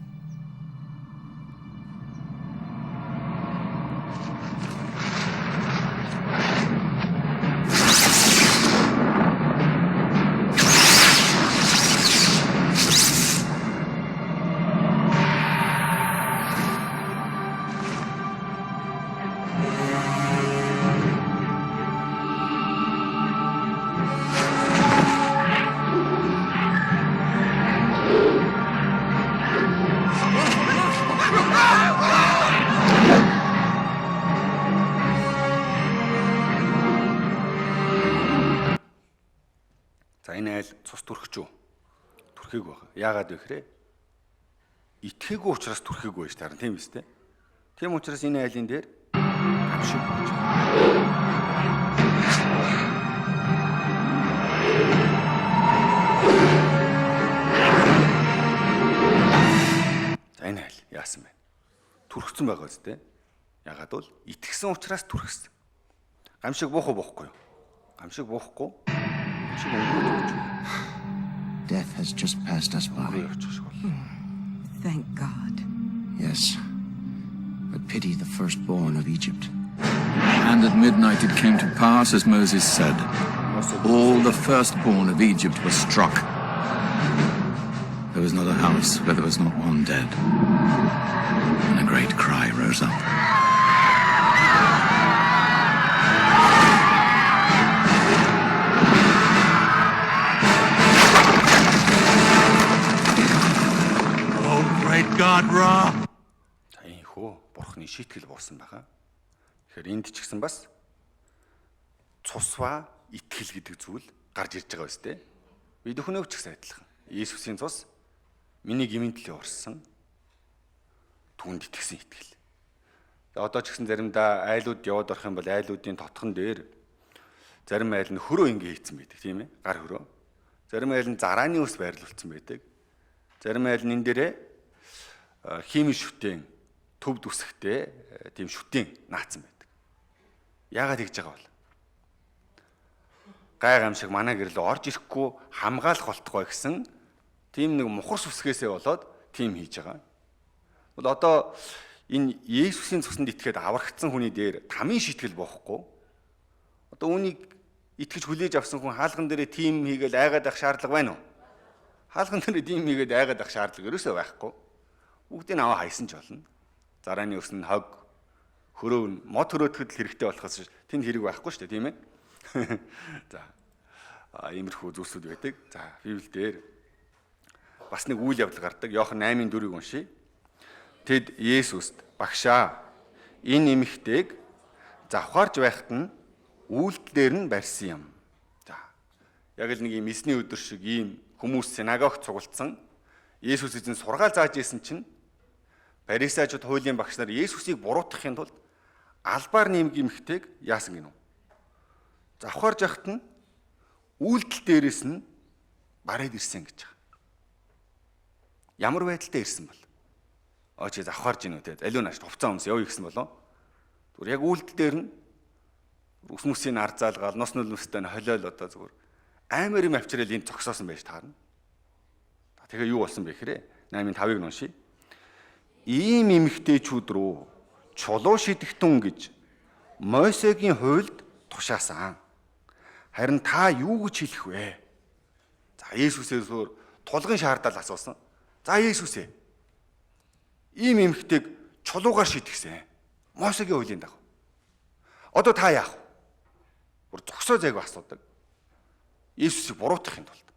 За энэ айл цус түрхэж үү? Түрхээгүй байна. Яагаад вэ гэхээр итгээгүй учраас түрхээгүй байж таарна, тийм үстэй. Тийм учраас энэ айлын дээр гамшиг болж байгаа. За энэ айл яасан бэ? Түрхсэн байгаа үстэй. Яагаад бол итгэсэн учраас түрхсэн. Гамшиг буух уу буухгүй юу? Гамшиг буухгүй. Гамшиг өнгөрөөд явж байгаа. Death has just passed us Өнгөрөө by. явчих шиг бол. Thank God. Yes, but pity the firstborn of Egypt. And at midnight it came to pass as Moses said. All the firstborn of Egypt were struck. There was not a house where there was not one dead. And a great cry rose up. Oh, great God, Ra! За ийхүү бурхны шийтгэл буусан байгаа. Тэгэхээр энд ч гэсэн бас цус ба итгэл гэдэг зүйл гарч ирж байгаа биз дээ. Бид өхнөө ч гэсэн адилхан. Иесусийн цус миний гмийн төлөө урссан. Түүнд итгэсэн итгэл. За одоо ч гэсэн заримдаа айлууд яваад орох юм бол айлуудын тотхон дээр зарим айл нь хөрөө ингэ хийцэн байдаг, тийм ээ? Гар хөрөө. Зарим айл нь зарааны ус байрлуулсан байдаг. Зарим айл нь энэ дээрээ химийн шүтэн төвд үсгтэй тийм шүтэн наацсан байдаг. Яагаад тэгж байгаа бол? Гай гамшиг манай гэрлөө орж ирэхгүй хамгаалах болтугай гэсэн тийм нэг мухар сүсгээсээ болоод тийм хийж байгаа. Бол одоо энэ Есүсийн цуснд итгээд аврагдсан хүний дээр тамийн шийтгэл боохгүй. Одоо үүнийг итгэж хүлээж авсан хүн хаалган дээрээ тийм хийгээл айгаад байх шаардлага байна уу? Хаалган дээрээ тийм хийгээд айгаад байх шаардлага ерөөсөө байхгүй. Бүгдийг аваа хайсан ч болно. Зарааны ус нь хог хөрөв нь мод хөрөөдөхөд л хэрэгтэй болохоос тэнд хэрэг байхгүй шүү дээ, тийм ээ? За иймэрхүү зүйлсүүд байдаг. За Библиэлд бас нэг үйл явдал гардаг. Иохан 8:4-ийг уншийе. Тэд Есүст "Багшаа, энэ эмэгтэйг завхаарч байхад нь үйлдэлээр нь барьсан юм." За. Яг л нэг юм эсний өдөр шиг ийм хүмүүс синагогт цугулдсан. Есүс эзэн сургаал зааж исэн чинь Парисайчууд хуулийн багш нар Есүсийг буруутгахын тулд албаар нэмэг эмэгтэйг яасан гинүү? Завхаарж яхад нь үйлдэл дээрээс нь бараад ирсэн гэж байгаа. Ямар байдалтай ирсэн бол? Оо чи завхаарж гинүү те. Аливаа нааш хувцас өмс явъя гэсэн болов. Зүгээр яг үйлдэл дээр нь ус мүсийн арзаалгаал, нус нүлмөстэй нь холиол одоо зүгээр амар юм авчирал энд зогсоосон байж таарна. Тэгээ юу болсон бэ гэхээр 8:5-ыг уншийе. Ийм эмэгтэйчүүд рүү чулуу шидэгтэн гэж Мойсегийн хуульд тушаасан. Харин та юу гэж хэлэх вэ? За Есүсээс өөр тулгын шаардал асуусан. За Есүсээ. Ийм эмэгтэйг чулуугаар шидэгсэн. Мосегийн хуулийн дагуу. Одоо та яах вэ? Бүр зогсоо зайгүй асуудаг. Есүсийг буруутгахын тулд.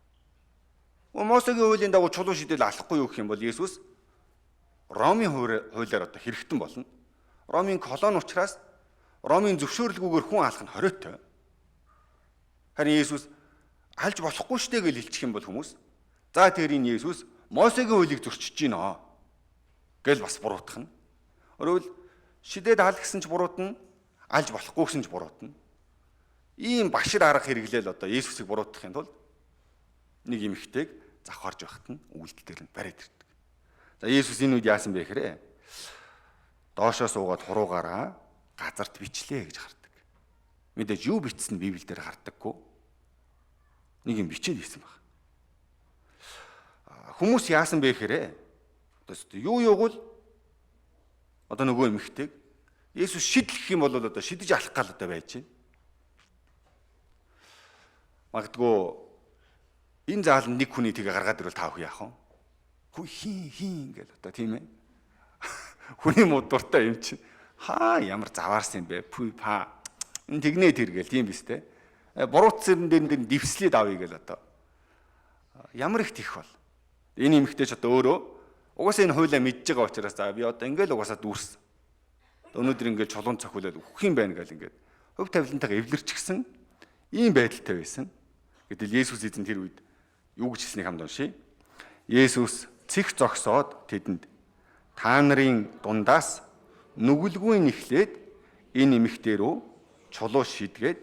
Мосегийн хуулийн дагуу чулуу шидэл алахгүй юу гэх юм бол Есүс Ромын хуулиар одоо хэрэгтэн болно. Ромын колони учраас Ромын зөвшөөрлгүйгээр хүн алах нь хориотой. Харин Есүс алж болохгүй штэ гэж хэлчих юм бол хүмүүс за тэр энэ Есүс Мосегийн хуулийг зөрчиж гинэ гэл бас буруутгах нь. Өөрөөр шидэд ал гэсэн ч буруутна, алж болохгүй гэсэн ч буруутна. Ийм башир арга хэрэглээл одоо Есүсийг буруутгахын тулд нэг эмэгтэйг завхаарж байхад нь үйлдэл дээр нь бариад ирдэг. За Есүс энэ үед яасан бэ гэхээр доошоо суугаад хуруугаараа газарт бичлээ гэж гардаг. Мэдээж юу бичсэн Библиэлд гардаггүй. Нэг юм бичээд ирсэн баг. Хүмүүс яасан бэ гэхээр одоо юу юугвал одоо нөгөө эмэгтэйг Есүс шидлэх юм бол одоо шидэж алах гал одоо байж байна. Магадгүй энэ зааланд нэг хүний тэгээ гаргаад ирвэл та бүхэн яах вэ? Хүү хин хин гэл одоо тийм ээ. Хүний муу дуртай юм чинь. Хаа ямар заваарсан юм бэ? Пүй па. Энэ тэгнэ тэр гэл тийм биз дээ. Буруут зэрэн дээр дээр дэвслээд авъя гэл одоо. Ямар их тийх бол. Энэ эмэгтэй ч одоо өөрөө угаасаа энэ хуулиа мэдж байгаа учраас за би одоо ингээл угаасаа дүүрсэн. Өнөөдөр ингээл чулуун цохиулаад үхэх юм байна гэл ингээд хөв тавилантайгаа эвлэрчихсэн ийм байдалтай байсан. Гэтэл Есүс эзэн тэр үед юу гэж хэлснийг хамт уншийе. Есүс цэх зогсоод тэдэнд та нарын дундаас нүгэлгүй нэхлээд энэ эмэгтэй рүү чулуу шидгээд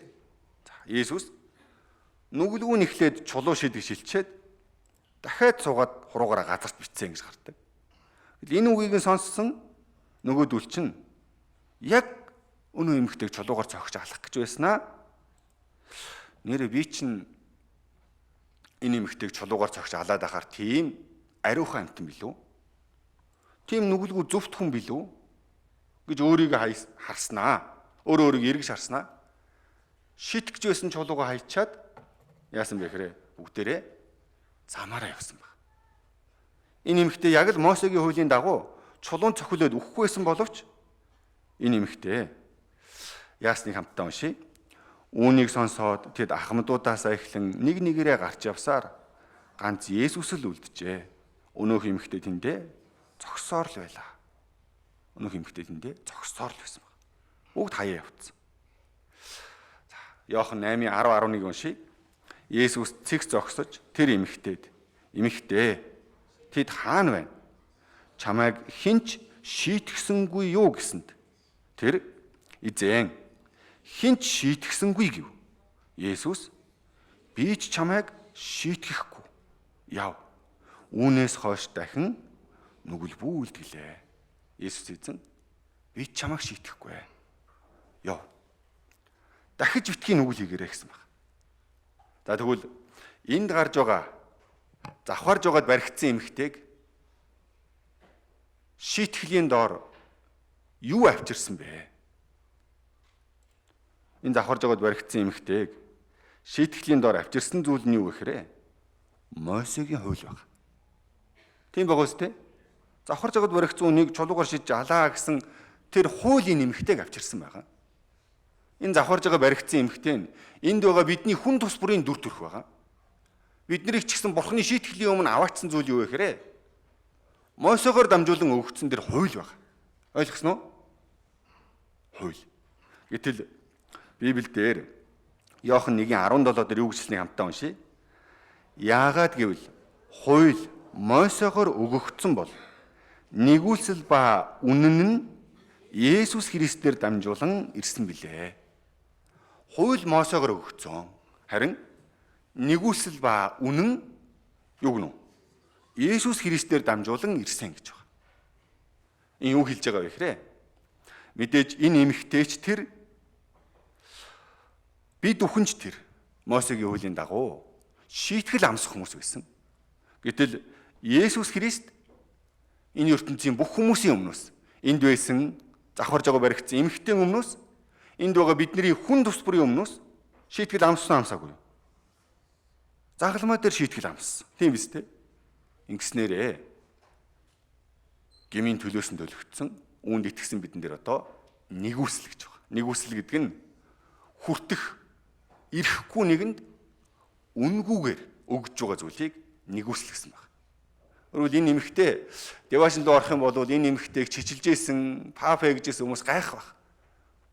за Есүс нүгэлгүй нэхлээд чулуу шидэх шилчээд дахиад суугаад хуруугаараа газарт бичсэн гэж гардаг. Энэ үгийг нь сонссон нөгөөдөл чинь яг өнөө эмэгтэйг чулуугаар цогч алах гэж байснаа. Нэрээ би чинь энэ эмэгтэйг чулуугаар цогч алаад ахаар тийм ариухан амтан билүү? Тийм нүгэлгүй зөвхт хүн билүү? Гэж өөрийгөө харснаа. Өөрөө өөрийгөө эргэж харснаа. Шитгэж байсан чулуугаа хайчаад яасан бэ гэхээр бүгдээрээ замаараа явсан баг. Энэ эмэгтэй яг л Мосегийн хуулийн дагуу чулуун цохилоод үхэхгүй байсан боловч энэ эмэгтэй яасныг хамтдаа уншийе. Үүнийг сонсоод тэд ахмадуудаасаа эхлэн нэг нэгээрээ гарч явсаар ганц Есүс л үлджээ. Өнөөх эмэгтэй тэндээ зогсоор л байлаа. Өнөөх эмэгтэй тэндээ зогсоор л байсан баг. Бүгд хаяа явцсан. За Иохан 8:10 11 уншийе. Есүс цэг зогсож тэр эмэгтэйд эмэгтэй тэд хаана байна? Чамайг хинч шийтгсэнгүй юу гэсэнд тэр эзэн хинч шийтгсэнгүй гэв. Есүс би ч чамайг шийтгэхгүй. Яв. Үүнээс хойш дахин нүгэл бүү үлдгэлээ. Есүс эзэн би ч чамайг шийтгэхгүй. Яв. Дахиж битгий нүгэл хийгэрэй гэсэн баг. За тэгвэл энд гарч байгаа завхарж байгаад баригдсан эмэгтэйг шийтгэлийн доор юу авчирсан бэ? Энэ завхарж байгаад баригдсан эмэгтэйг шийтгэлийн доор авчирсан зүйл нь юу гэхээр Мосегийн хууль баг. Тийм байгаа үстэй? Завхарж байгаад баригдсан үнийг чулуугаар шидэж алаа гэсэн тэр хуулийн эмэгтэйг авчирсан байгаа. Энэ завхарж байгаа баригдсан эмэгтэй нь энд байгаа бидний хүн тус бүрийн дүр төрх байгаа. Бид нарыг ч гэсэн Бурхны шийтгэлийн өмнө аваачсан зүйл юу вэ гэхээр Мосегоор дамжуулан өгөгдсөн тэр хууль байна. Ойлгосноо? Хууль. Гэтэл Библиэлд Иохан 1:17 дээр юу гэж хэлснийг хамтдаа уншъя. Яагаад гэвэл хууль Мосегоор өгөгдсөн бол нэгүүлсэл ба үнэн нь Есүс Христээр дамжуулан ирсэн билээ. Хууль Мосегоор өгөгдсөн. Харин нэгүүлсэл ба үнэн юу гэнэ? Есүс Христээр дамжуулан ирсэн гэж байна. Энэ юу хэлж байгаа вэ гэхээр мэдээж энэ эмэгтэйч тэр бид бүхэн ч тэр Мосегийн хуулийн дагуу шийтгэл амсах хүмүүс байсан. Гэтэл Есүс Христ энэ ертөнцийн бүх хүмүүсийн өмнөөс энд байсан завхар жогоо баригдсан эмэгтэй өмнөөс энд байгаа бидний хүн тус бүрийн өмнөөс шийтгэл амссан амсаагүй юу? Загалмай дээр шийтгэл амссан. Тийм биз дээ? Ингэснээрээ гмийн төлөөс нь төлөгдсөн, үүнд итгэсэн бидэн дээр одоо нэгүсэл гэж байгаа. Нэгүсэл гэдэг нь хүртэх ирэхгүй нэгэнд үнгүүгээр өгж байгаа зүйлийг нэгүсэл гэсэн байна. Өөрөөр энэ эмэгтэй Девашин руу орох юм бол энэ эмэгтэйг чичилж исэн, папа гэж исэн хүмүүс гайх бах.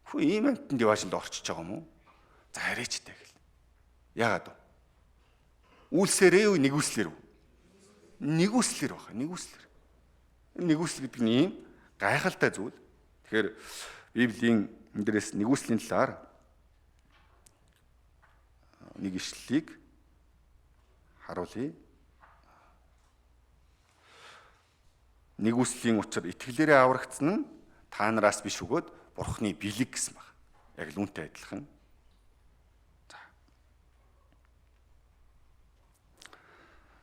Хүү ийм амьтан Девашин руу орчиж байгаа юм уу? За харээч тэ гэл. Яагаад вэ? Үйлсээрээ юу нэгүслэр үү? Нэгүслэр баха, нэгүслэр. Нэгүсэл гэдэг нь ийм гайхалтай зүйл. Тэгэхээр Библийн энэ дээрээс нэгүслийн талаар нэг ишлэлийг харуулъя. Нэгүслийн учир итгэлээрээ аврагдсан нь та нараас биш өгөөд Бурхны бэлэг гэсэн баг. Яг л үүнтэй адилхан.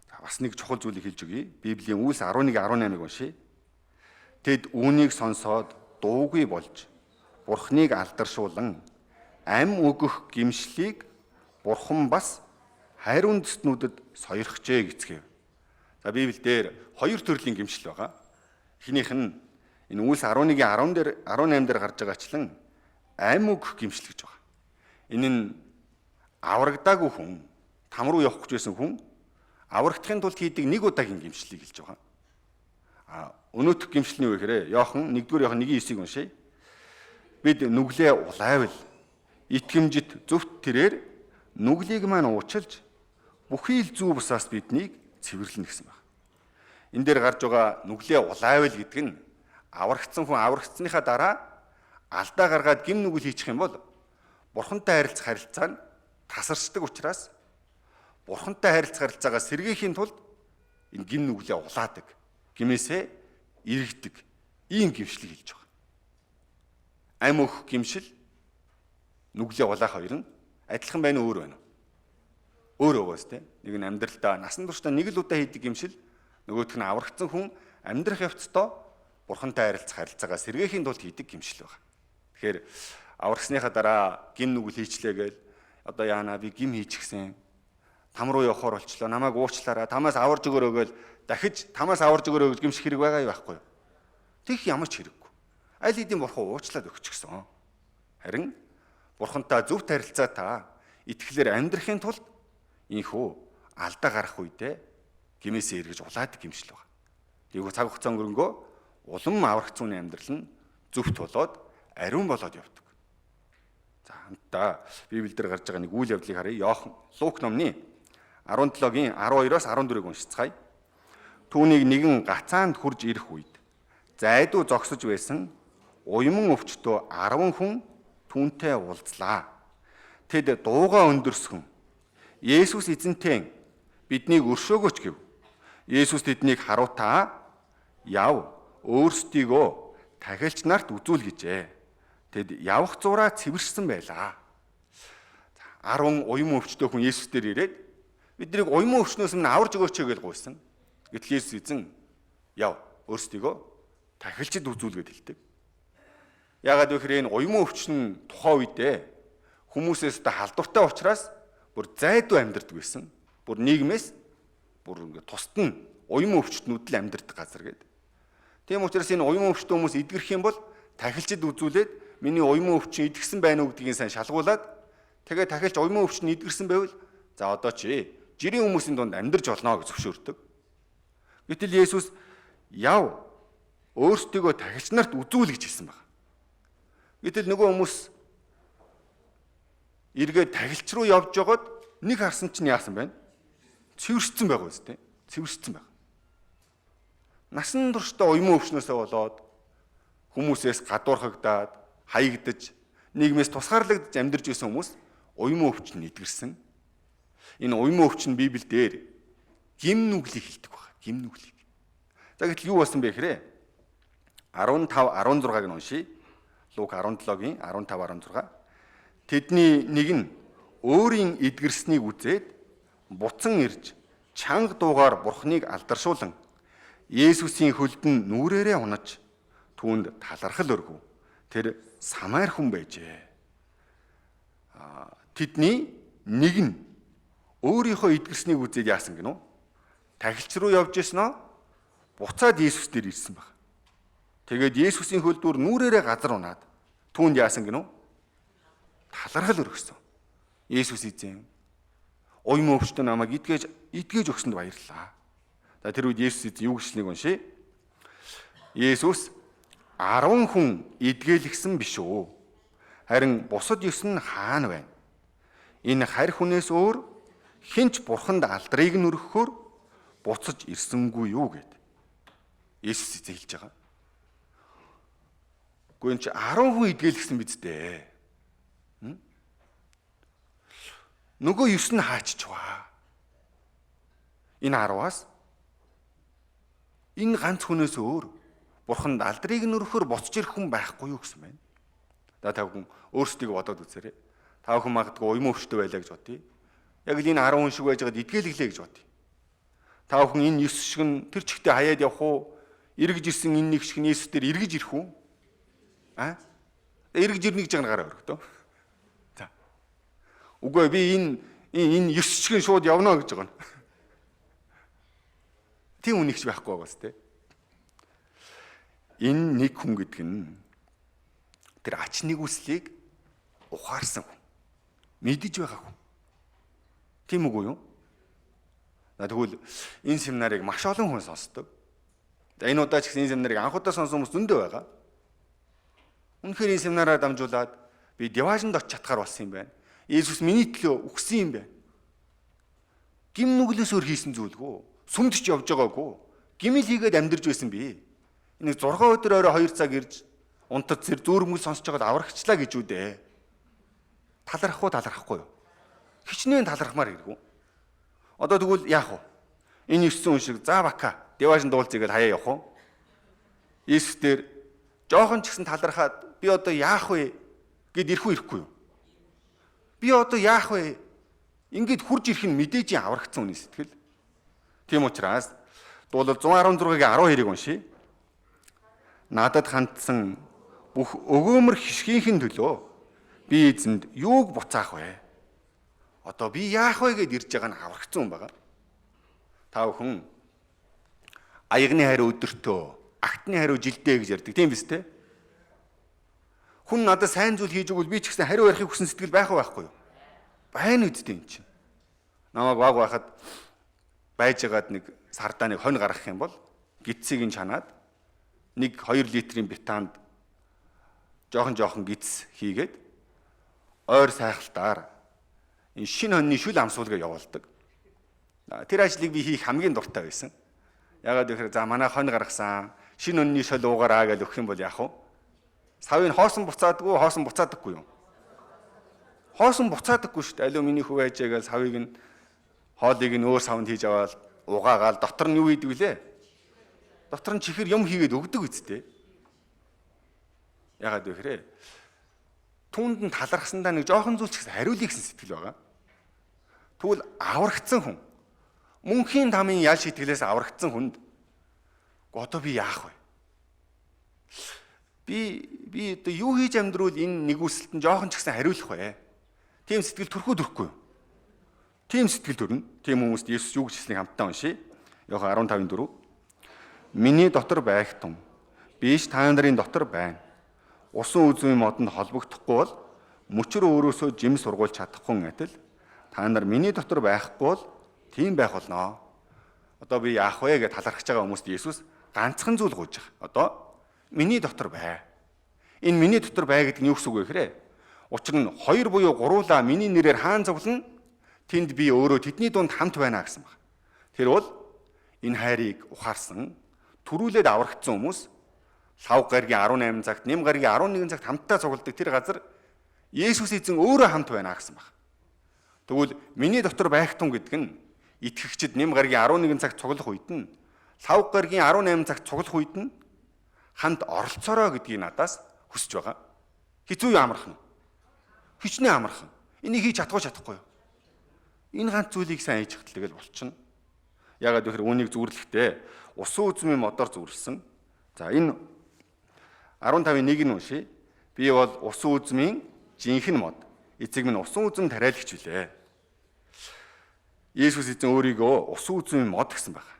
За бас нэг чухал зүйлийг хэлж өгье. Библийн Үйлс 11:18-ыг уншъя. Тэд үүнийг сонсоод дуугүй болж Бурхныг алдаршуулан ам өгөх гимшлийг Бурхан бас хайр үндэстнүүдэд сойрхжээ гэцгээв. За Библиэлд хоёр төрлийн гимшил байгаа. Эхнийх нь энэ Үйлс 11-ийн 10 дээр 18 дээр гарч байгаачлан ам өгөх гимшил гэж байгаа. Энэ нь аврагдаагүй хүн, там руу явах гэж байсан хүн аврагдахын тулд хийдэг нэг удаагийн гимшлийг хэлж байгаа. А өнөөх гимшил нь юу гэхээр Иохан 1-р Иохан 1-9-ийг уншъя. Бид нүглээ улайвал итгэмжит зөвхт тэрээр нүглийг маань уучлж бүхий л зүү бусаас биднийг цэвэрлэнэ гэсэн байна. Энэ дээр гарч байгаа нүглээ улайвал гэдэг нь аврагдсан хүн аврагдсныхаа дараа алдаа гаргаад гим нүгэл хийчих юм бол Бурхантай харилцах харилцаа нь тасарчдаг учраас Бурхантай харилцах харилцаагаа сэргээхийн тулд энэ гим нүглээ улаадаг, гимээсээ эргэдэг ийм гимшлийг хэлж байгаа. Ам өөх гимшил нүглээ улаах хоёр нь адилхан байна уу өөр байна уу? Өөр өгөөс тэ. Нэг нь амьдралдаа насан туршдаа нэг л удаа хийдэг гимшил, нөгөөх нь аврагдсан хүн амьдрах явцдаа Бурхантай харилцах харилцаагаа сэргээхийн тулд хийдэг гимшил байна. Тэгэхээр аврагсныхаа дараа гим нүгэл хийчлээ гээл одоо яана би гим хийчихсэн. Там руу явахаар болчлоо. Намайг уучлаарай. Тамаас аварж өгөөрэй гээл дахиж тамаас аварж өгөөрэй гэж гимших хэрэг байгаа юу байхгүй юу? Тэгэх ямар ч хэрэггүй. Аль хэдийн Бурхан уучлаад өгчихсөн. Харин Бурхантай зөвхт харилцаатай итгэлээр амьдрахын тулд инхүү алдаа гарах үедээ гимээсээ эргэж улаадаг гимшил байгаа. Тэгвэл цаг хугацаа өнгөрөнгөө улам аврагц үний амьдрал нь зөвхт болоод ариун болоод явдаг. За хамтдаа Библиэлд гарч байгаа нэг үйл явдлыг харъя. Иохан Лук номны 17-гийн 12-оос 14-ыг уншицгаая. Түүнийг нэгэн гацаанд хурж ирэх үед зайдуу зогсож байсан уйман өвчтөө 10 хүн түүнтэй уулзлаа. Тэд дуугаа өндөрсгөн Есүс эзэнтэй биднийг өршөөгөөч гэв. Есүс тэднийг харуутаа яв өөрсдийгөө тахилч нарт үзүүл гэжээ. Тэд явах зураа цэвэршсэн байлаа. 10 уйман өвчтөй хүн Есүс дээр ирээд биднийг уйман өвчнөөс минь аварж өгөөч гэж гуйсан. Гэтэл Есүс эзэн яв өөрсдийгөө тахилчид үзүүл гэж хэлдэг. Яагаад вэ гэхээр энэ уйман өвчин тухайн үедээ хүмүүсээс одоо халдвартай учраас бүр зайдуу амьдардаг байсан. Бүр нийгмээс бүр ингээд тусад нь уйман өвчтнүүд л амьдардаг газар гэдэг. Тийм учраас энэ уйман өвчтөн хүмүүс эдгэрэх юм бол тахилчид үзүүлээд миний уйман өвчин идгсэн байна уу гэдгийг сайн шалгуулад тэгээ тахилч уйман өвчин эдгэрсэн байвал за одоо чи Жирийн хүмүүсийн дунд амьдарч болно гэж зөвшөөрдөг. Гэтэл Есүс яв өөрсдийгөө тахилч нарт үзүүл гэж хэлсэн байна. Гэтэл нөгөө хүмүүс эргээд тахилч руу явж байгаад нэг харсан чинь яасан бэ? Цэвэршсэн байгаа үстэй. Цэвэршсэн байгаа. Насан туршдаа уйман өвчнөөсөө болоод хүмүүсээс гадуурхагдаад, хаягдаж, нийгмээс тусгаарлагдж амьдарч байсан хүмүүс уйман өвчин эдгэрсэн. Энэ уйман өвчин Библиэлд гим нүглийг хэлдэг байна. Гим нүглийг. За гэтэл юу болсон бэ гэхээр 15 16-г нь уншийе. Лук 17-гийн 15 16. Тэдний нэг нь өөрийн эдгэрснийг үзээд буцан ирж чанга дуугаар Бурхныг алдаршуулан Есүсийн хөлд нь нүрээрээ унаж түүнд талархал өргөв. Тэр Самар хүн байжээ. Тэдний нэг нь өөрийнхөө эдгэрснийг үзээд яасан гинүү? Тахилч руу явж ирсэн буцаад Есүс дээр ирсэн баг. Тэгээд Есүсийн хөлдүр нүрээрээ газар унаад түүнд яасан гинүү? Талархал өргөсөн. Есүс эзэн уйман өвчтөн намайг эдгэж өгсөнд баярлалаа. За тэр үед Есүс эзэн юу гэснийг уншъя. Есүс 10 хүн эдгэлэгсэн биш үү? Харин бусад 9 нь хаана байна? Энэ харь хүнээс өөр хинч бурханд алдрыг нь өргөхөөр буцаж ирсэнгүй юу гэд. Есүс эзэн хэлж байгаа. Гэхдээ энэ чи 10 хүн эдгэлэгсэн биз дээ. Нөгөө 9 нь хааччихваа. Энэ 10-аас энэ ганц хүнээс өөр бурханд алдрыг нь өргөхөөр буцаж ирэх хүн байхгүй юу гэсэн байна. За та бүхэн өөрсдийгөө бодоод үзээрэй. Та бүхэн магадгүй уйман өвчтөй байлаа гэж бодъё. Яг л энэ 10 хүн шиг байж байгаад эдгэлэглээ гэж бодъё. Та бүхэн энэ 9 шиг нь тэр чигтээ хаяад явах уу? Эргэж ирсэн энэ нэг шиг нь Есүс дээр эргэж ирэх үү? А? Эргэж ирнэ гэж байгаа гараа өргөдөө. За. Үгүй би энэ 9 шиг нь шууд явна гэж байгаа юм. Тийм үнэгч байхгүй байгаас тээ. Энэ нэг хүн гэдэг нь тэр ач нэгүслийг ухаарсан хүн. Мэдэж байгаа хүн. Тийм үгүй юу? За тэгвэл энэ семинарыг маш олон хүн сонсдог. За энэ удаа ч гэсэн энэ семинарыг анх удаа сонсон хүмүүс зөндөө байгаа. Үнэхээр энэ семинараар дамжуулаад би Деважинд очиж чадхаар болсон юм байна. Есүс миний төлөө үхсэн юм байна. Гим нүглээс өөр хийсэн зүйлгүй. Сүмдч явж байгаагүй. Гимэл хийгээд амьдарч байсан би. Энийг 6 өдөр орой 2 цаг ирж унтад зэр зүүрмэл сонсож байгаад аврагчлаа гэж үү дээ. Талархах уу талархахгүй юу? Хичнээн талархмаар иргүү. Одоо тэгвэл яах вэ? Энэ 9 хүн шиг за бака Деважин дуулцъя гэж хаяа явах уу? Есүс дээр жоохон ч гэсэн талархаад би одоо яах вэ гэд ирэх үү ирэхгүй юу? Би одоо яах вэ? Ингээд хурж ирэх нь мэдээж аврагдсан хүний сэтгэл. Тийм учраас дуулал 116-гийн 12-ыг уншийе. Надад хандсан бүх өгөөмөр хишгийнхэн төлөө би эзэнд юуг буцаах вэ? Одоо би яах вэ гэд ирж байгаа нь аврагдсан хүн байгаа. Та бүхэн аягны хариу өдөртөө, агтны хариу жилдээ гэж ярьдаг. Тийм биз дээ? Хүн надад сайн зүйл хийж өгвөл би ч гэсэн хариу ярихыг хүсэн сэтгэл байх уу байхгүй юу? Байна үсттэй энэ чинь. Намайг баг байхад байжгаад нэг сардаа нэг хонь гаргах юм бол гидсийг нь чанаад 1-2 литрийн бетанд жоохон гидс хийгээд ойр сайхалтаар энэ шинэ хоньны шүл амсуулгаа явуулдаг. Тэр ажлыг би хийх хамгийн дуртай байсан. Ягаад гэхээр за манай хонь гаргасан, шинэ хоньны шөл уугаараа гэж өгөх юм бол яах вэ? Савыг хоосон буцаадаггүй, хоосон буцаадаггүй юм. Хоосон буцаадаггүй шүү дээ. Алиу миний хүү байжээ гэж савыг нь хоолыг нь өөр савнд хийж аваад угаагаал дотор нь юу хийдэг вүлээ? Дотор нь чихэр юм хийгээд өгдөг үсттэй. Ягаад вэ гэхээр түүнд нь талархсандаа нэг жоохон зүйл ч гэсэн хариулъя гэсэн сэтгэл байгаа. Тэгвэл аврагдсан хүн мөнхийн тамын ял шитгэлээс аврагдсан хүнд одоо би яах вэ? Би одоо юу хийж амьдруул энэ нэгүсэлт нь жоохон ч гэсэн хариулах вэ? Тийм сэтгэл төрхөө төрөхгүй юу? Тийм сэтгэл төрнө. Тийм хүмүүст Есүс юу гэж хэлснийг хамтдаа уншъя. Иохан 15:4. Миний дотор байх тун би ч та нарын дотор байна. Усан үзмийн модонд холбогдохгүй бол мөчөр өөрөөсөө жим сургуулж чадахгүй адил та нар миний дотор байхгүй бол Тийм байх болно. Одоо би яах вэ гэж талархаж байгаа хүмүүст Есүс ганцхан зүйл гуйж байгаа. Одоо миний дотор бай. Энэ миний дотор бай гэдэг нь юу гэсэн үг вэ гэхээр учир нь 2 буюу 3 миний нэрээр хаан цуглана, тэнд би өөрөө тэдний дунд хамт байна гэсэн баг. Тэр бол энэ хайрыг ухаарсан, төрүүлээд аврагдсан хүмүүс Лав гаригийн 18 цагт, Нэм гаригийн 11 цагт хамтдаа цугладаг тэр газар Есүс эзэн өөрөө хамт байна гэсэн баг. Тэгвэл миний дотор байх тун гэдэг нь итгэгчид Нэм гаригийн 11 цагт цуглах үед нь, Лав гаригийн 18 цагт цуглах үед нь хамт оролцоорой гэдгийг надаас хүсэж байгаа. Хэцүү юу, амархан? Хичнээн амархан. Энийг хийж чадахгүй чадахгүй юу? Энэ ганц зүйлийг сайн хийж чадлаа тэгэл болчихно. Яагаад гэвэл үүнийг зүрлэхдээ усан үзмийн модоор зүрлсэн. За энэ 15-ын 1 нь уншъя. Би бол усан үзмийн жинхэнэ мод. Эцэг минь усан үзэм тариалагч билээ. Есүс эзэн өөрийгөө усан үзмийн мод гэсэн байна.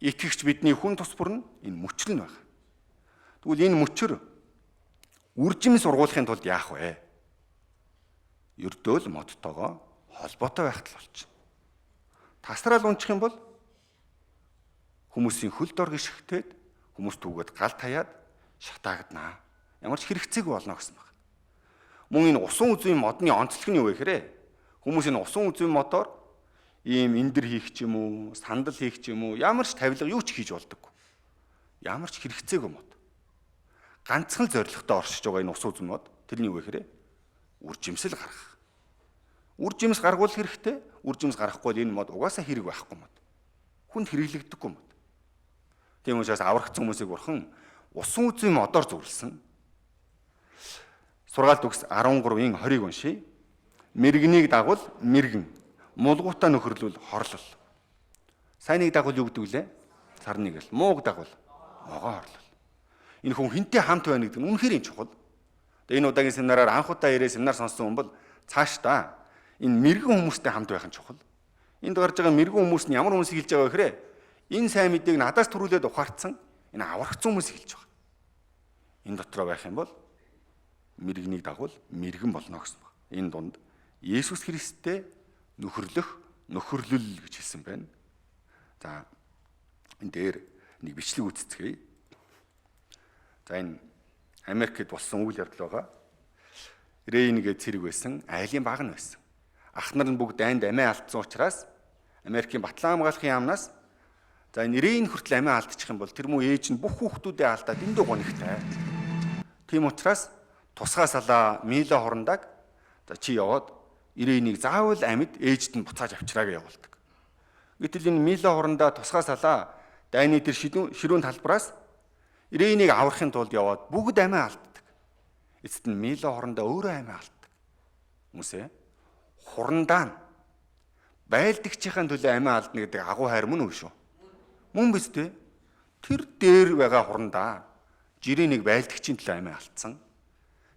Итгэгч бидний хүн тус бүр нь энэ мөчр нь байна. Тэгвэл энэ мөчр үржим сургуулахын тулд яах вэ? Ердөө л модтойгоо холбоотой байхад л болчихно. Тасраал унчих юм бол хүмүүсийн хөл дор гიშгтээд хүмүүс түүгээд гал таяад шатаагданаа. Ямар ч хэрэгцээгүй болно гэсэн баг. Мөн энэ усан үзмийн модны онцлог нь юу вэ гэхээр хүмүүс энэ усан үзмийн модоор ийм эндэр хийх ч юм уу, сандал хийх ч юм уу, ямар ч тавилга юу ч хийж болдоггүй. Ямар ч хэрэгцээгүй мод. Ганцхан зорилготой оршиж байгаа энэ усан үзмийн мод тэрний юу вэ гэхээр үр жимсэл гаргах. Үр жимс гаргуул хэрэгтэй. Үр жимс гаргахгүй бол энэ мод угаасаа хэрэг байхгүй мод. Хүнд хэрэглэгдэхгүй мод. Тийм учраас аврагдсан хүмүүсийг бурхан усан үзмийн модоор зүрлсэн. Сургаалт үгс 13-ын 20-ыг уншъя. Мэргэнийг дагвал мэргэн, мулгуутай нөхөрлөл хорлол. Сайныг дагвал юу гэдэг вүлээ? Сарныг л. Мууг дагвал могоо хорлол. Энэ хүн хинтээ хамт байна гэдэг нь үнэхээр юм чухал. Тэгээ энэ удаагийн семинараар анх удаа ирээ семинар сонссон хүн бол цаашдаа энэ мэрэгэн хүмүүстэй хамт байх нь чухал. Энд гарч байгаа мэрэгэн хүмүүс нь ямар хүмүүсийг хэлж байгаа вэ гэхээр энэ сайн мэдээг надаас төрүүлээд ухаарцсан энэ аврагдсан хүмүүсийг хэлж байгаа. Энэ дотроо байх юм бол мэрэгнийг дагвал мэрэгэн болно гэсэн баг. Энэ дунд Есүс Христтэй нөхөрлөх нөхөрлөл гэж хэлсэн байна. За энэ дээр нэг бичлэг үздэцгээе. За энэ Америкт болсон үйл явдал байгаа. Рейн гэж цэрэг байсан, айлын баг нь байсан. Ах нар нь бүгд айнд амиа алдсан учраас Америкийн Батлан хамгаалахын яамнаас за энэ Рейн хүртэл амиа алдчих юм бол тэр муу ээж нь бүх хүүхдүүдээ алдаад дэндүү гонигтай. Тийм учраас тусгай салаа Мила хорондаг за чи яваад Ирээнийг заавал амьд ээжд нь буцааж авчираа гэж явуулдаг. Гэтэл энэ Мила хорондоо тусгай салаа дайны тэр ширүүн талбараас Ирээнийг аврахын тулд яваад бүгд амиа алддаг. Эцэст нь Мила хорондоо өөрөө амиа алддаг. Хүмүүсээ хурандаа нь байлдагчийн төлөө амиа алдна гэдэг агуу хайр мөн үү шүү. Мөн биз дээ. Тэр дээр байгаа хурандаа жирээнийг байлдагчийн төлөө амиа алдсан.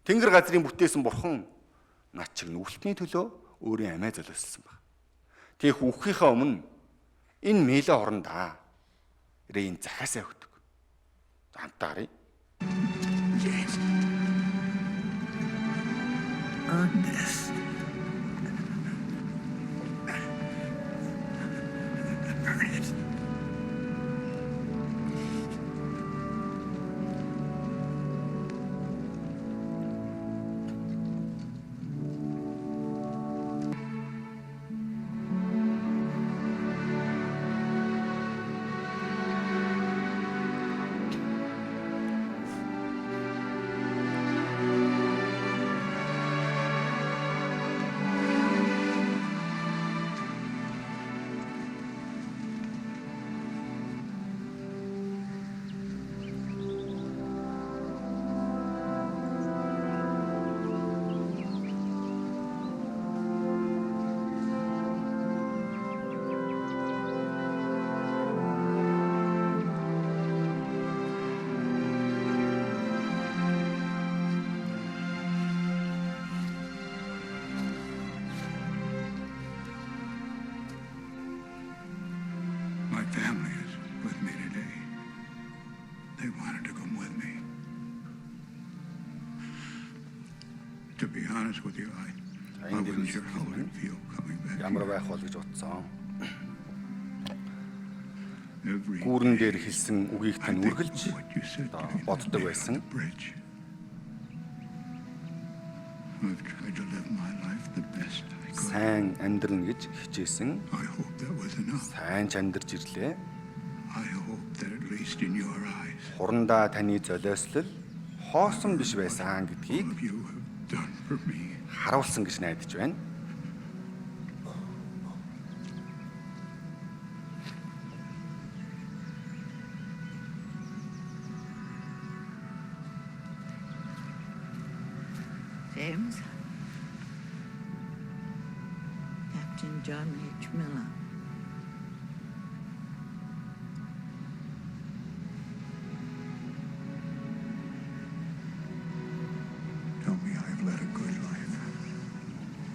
Тэнгэр газрын бүтээсэн бурхан над чиг нүгэлтний төлөө өөрийн амиа золиослсон баг. Тийх үххийнхээ өмнө энэ Мила хурандаа Рейн захиасаа өгдөг. Хамтаа харъя. James, earn this. Earn it. My family is with me today. They wanted to come with me. To be honest with you, I Энэ wasn't sure how it would feel coming back Ямар here. байх бол гэж бодсон. Every Гүүрэн day дээр хэлсэн үгийг I тань think үргэлж of what you said to одоо me that боддог day on байсан. the bridge. I've tried to live my life the best I could. Сайн амьдрна гэж хичээсэн. I hope that was enough. Сайн ч амьдарч ирлээ. I hope that at least in your eyes, Хурандаа таны золиослол хоосон биш байсан гэдгийг all of you have done for me. харуулсан гэж найдаж байна. James. Captain John H. Miller. Tell me I've led a good life.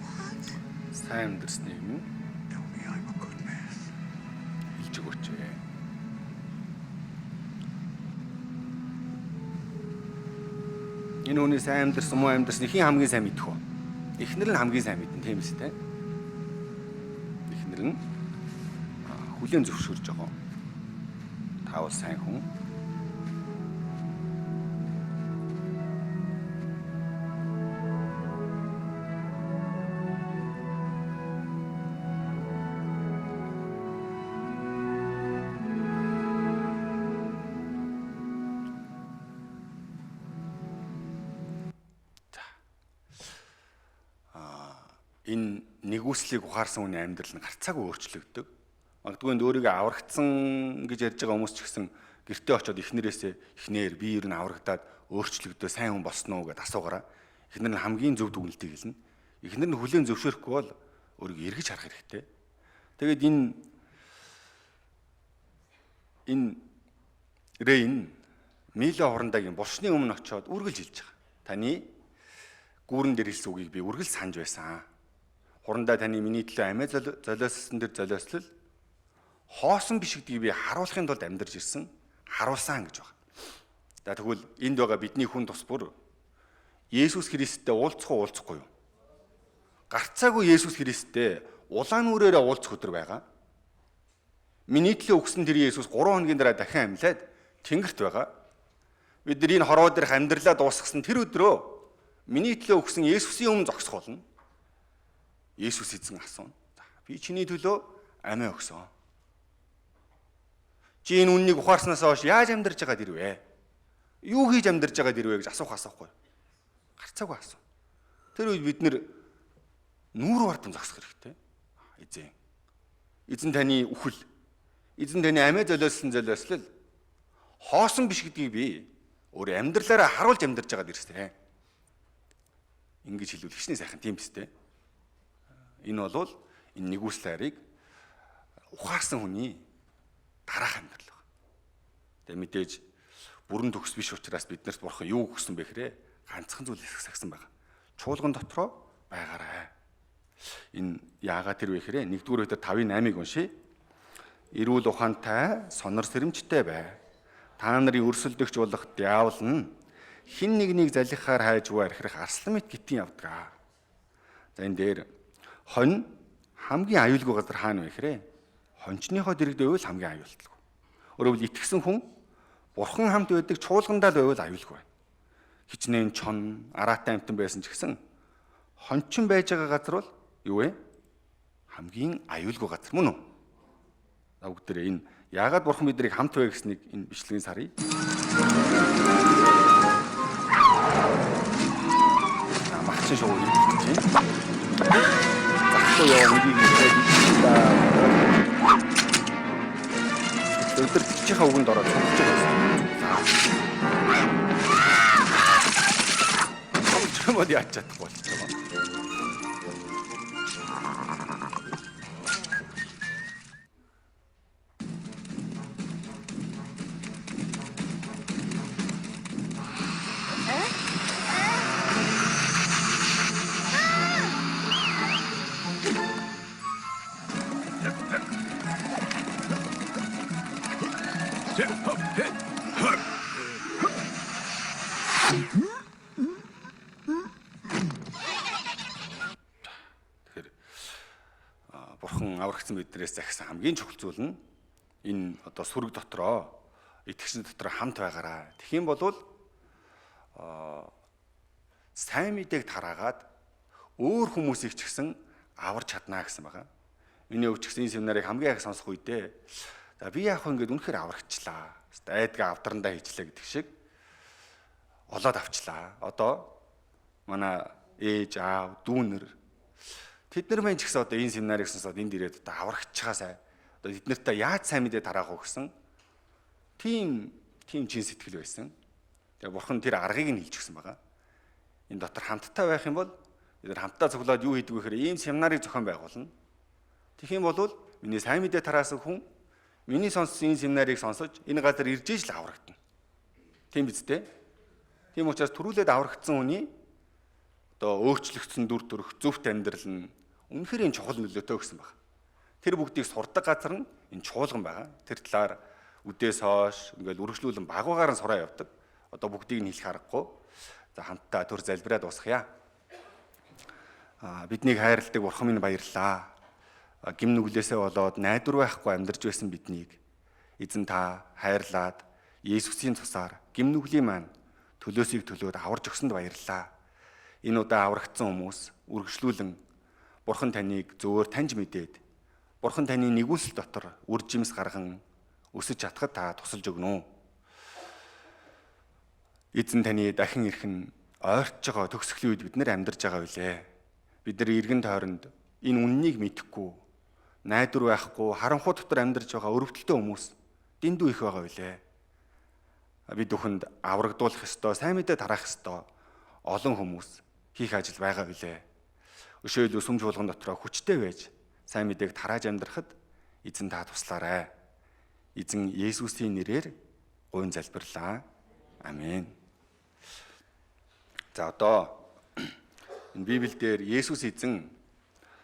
What? Сайн амьдарсныг нь Tell me I'm a good man. хэлж өгөөч. Энэ хүний сайн амьдарсан муу амьдарсан хэн хамгийн сайн мэдэх вэ? Эхнэр нь хамгийн сайн мэднэ, тийм үстэй. Эхнэр нь хүлээн зөвшөөрж байгаа. Та бол сайн хүн. Энэ нэгүслийг ухаарсан хүний амьдрал нь гарцаагүй өөрчлөгддөг. Магадгүй энд өөрийгөө аврагдсан гэж ярьж байгаа хүмүүс ч гэсэн гэртээ очиод эхнэрээсээ эхнэр би ер нь аврагдаад өөрчлөгдөө сайн хүн болсон уу гэдээ асуугаараа. Эхнэр нь хамгийн зөв дүгнэлтийг хэлнэ. Эхнэр нь хүлээн зөвшөөрөхгүй бол өөрийгөө эргэж харах хэрэгтэй. Тэгээд энэ Рейн Мило хурандаагийн булшны өмнө очиод үргэлж хэлж байгаа. Таны гүүрэн дээр хэлсэн үгийг би үргэлж санаж байсан. Хурандаа таны миний төлөө амиа золиослсон тэр золиослол хоосон биш гэдгийг би харуулахын тулд амьдарч ирсэн, харуулсан гэж байна. За тэгвэл энд байгаа бидний хүн тус бүр Есүс Христтэй уулзах уу уулзахгүй юу? Гарцаагүй Есүс Христтэй улаан нүрээрээ уулзах өдөр байгаа. Миний төлөө өгсөн тэр Есүс 3 хоногийн дараа дахин амьлаад тэнгэрт байгаа. Бид нар энэ хорвоо дээрх амьдралаа дуусгасан тэр өдрөө миний төлөө өгсөн Есүсийн өмнө зогсох болно. Есүс эзэн асууна. Би чиний төлөө амиа өгсөн. Чи энэ үннийг ухаарснаас хойш яаж амьдарч байгаад ирвэ? Юу хийж амьдарч байгаад ирвэ гэж асуух асуухгүй. Гарцаагүй асуу. Тэр үед бид нэр нүүр вардан зогсох хэрэгтэй. Эзэн. Эзэн таны үхэл. Эзэн таны амиа золиослон золиослол хоосон биш гэдгийг би өөр амьдралаараа харуулж амьдарч байгаад ирсэн. Ингэж хэлвэл хичнээн сайхан тийм биз дээ. Энэ бол энэ нэгүсэл хайрыг ухаарсан хүний дараах амьдрал байна. Тэгээ мэдээж бүрэн төгс биш учраас биднэрт бурхан юу өгсөн бэ гэхээр ганцхан зүйл сагсан байгаа. Чуулган дотроо байгаарай. Энэ яагаад тэр вэ гэхээр 1-р Петр 5:8-ыг уншъя. Эрүүл ухаантай, сонор сэрэмжтэй бай. Та нарын өрсөлдөгч болох диавол нь хин нэгнийг залхихаар хайж буй архирах арслан мэт гитэн явдаг. За энэ дээр хонь хамгийн аюулгүй газар хаана вэ гэхээр хончныхоо дэрэгд байвал хамгийн аюултай. Өөрөөр хэлбэл итгэсэн хүн бурхан хамт байдаг чуулгандаа л байвал аюулгүй байна. Хичнээн чон, араатай амтан байсан ч гэсэн хончин байж байгаа газар бол юу вэ? Хамгийн аюулгүй газар мөн үү? За бүгдээрээ энэ яагаад бурхан биднийг хамт вэ гэснийг энэ бичлэгийн сарыг. За магчин шоу ирэх гэж байна. Захлуу яваа үгийг хэлээд өдөртөгчийнхаа үгэнд ороод цогцож байгаа юм. За. Чамд яаж чадахгүй болчих юм. Тэгэхээр бурхан аврагдсан биднээс захисан хамгийн чухал зүйл нь Энэ одоо сүрэг дотроо итгэгч дотор хамт байгаараа. Тэгэх юм бол сайн мэдээг тараагаад өөр хүмүүсийг ч гэсэн аварч чаднаа гэсэн байгаа. Миний өвч гэсэн энэ семинарыг хамгийн их сонсох үедээ за би яах вэ ингээд үнэхээр аврагчлаа. Айдгаа авдрандаа хийчлээ гэдэг шиг олоод авчлаа. Одоо манай ээж, аав, дүүнер тэд нар мэн ч гэсэн одоо энэ семинарыг сонсоод энд ирээд одоо аврагчгаа сай. Одоо тэд нартай яаж сайн мэдээ тараах вэ гэсэн тийм чин сэтгэл байсан. Тэгээ бурхан тэр аргыг нь хэлж өгсөн байгаа. Энэ дотор хамттай байх юм бол бид нар хамтдаа цуглаад юу хийдэг вэ гэхээр ийм семинарыг зохион байгуулна. Тэгэх юм бол миний сайн мэдээ тараасан хүн миний сонссон энэ семинарыг сонсож энэ газар ирж иж л аврагдана. Тийм биз дээ? Тийм учраас түрүүлээд аврагдсан хүний одоо өөрчлөгдсөн дүр төрх, зөвхт амьдрал нь үнэхээр энэ чухал нөлөөтэй гэсэн баг. Тэр бүгдийг сурдаг газар нь энэ чуулган байгаа. Тэр талаар үдээс хойш ингээл үргэлжлүүлэн багваагаар нь сураа явдаг. Одоо бүгдийг нь хэлэх аргагүй. За хамтдаа төр залбираа дуусгая. Биднийг хайрладаг Бурхан минь баярлалаа. Гим нүглээсээ болоод найдвар байхгүй амьдарч байсан биднийг эзэн та хайрлаад Есүсийн цусаар гим нүглийн маань төлөөсийг төлөөд аварч өгсөнд баярлалаа. Энэ удаа аврагдсан хүмүүс үргэлжлүүлэн Бурхан таныг зөвөр таньж мэдээд Бурхан таны нэгүсэл дотор үр жимс гарган өсөж чадхад та тусалж өгнө үү. Эзэн таны дахин ирэх нь ойртож байгаа төгсгөлийн үед бид нэр амьдарч байгаа билээ. Бид нар эргэн тойронд энэ үннийг мэдэхгүй, найдвар байхгүй, харанхуй дотор амьдарч байгаа өрөвдөлтөй хүмүүс дэндүү их байгаа билээ. Бид бүхэнд аврагдуулах ёстой, сайн мэдээ тараах ёстой олон хүмүүс хийх ажил байгаа билээ. Өшөөлөө сүм чуулган дотроо хүчтэй байж сайн мэдээг тарааж амьдрахад эзэн та туслаарай. Эзэн Есүсийн нэрээр гуйн залбирлаа. Амен. За одоо энэ Библиэлд Есүс эзэн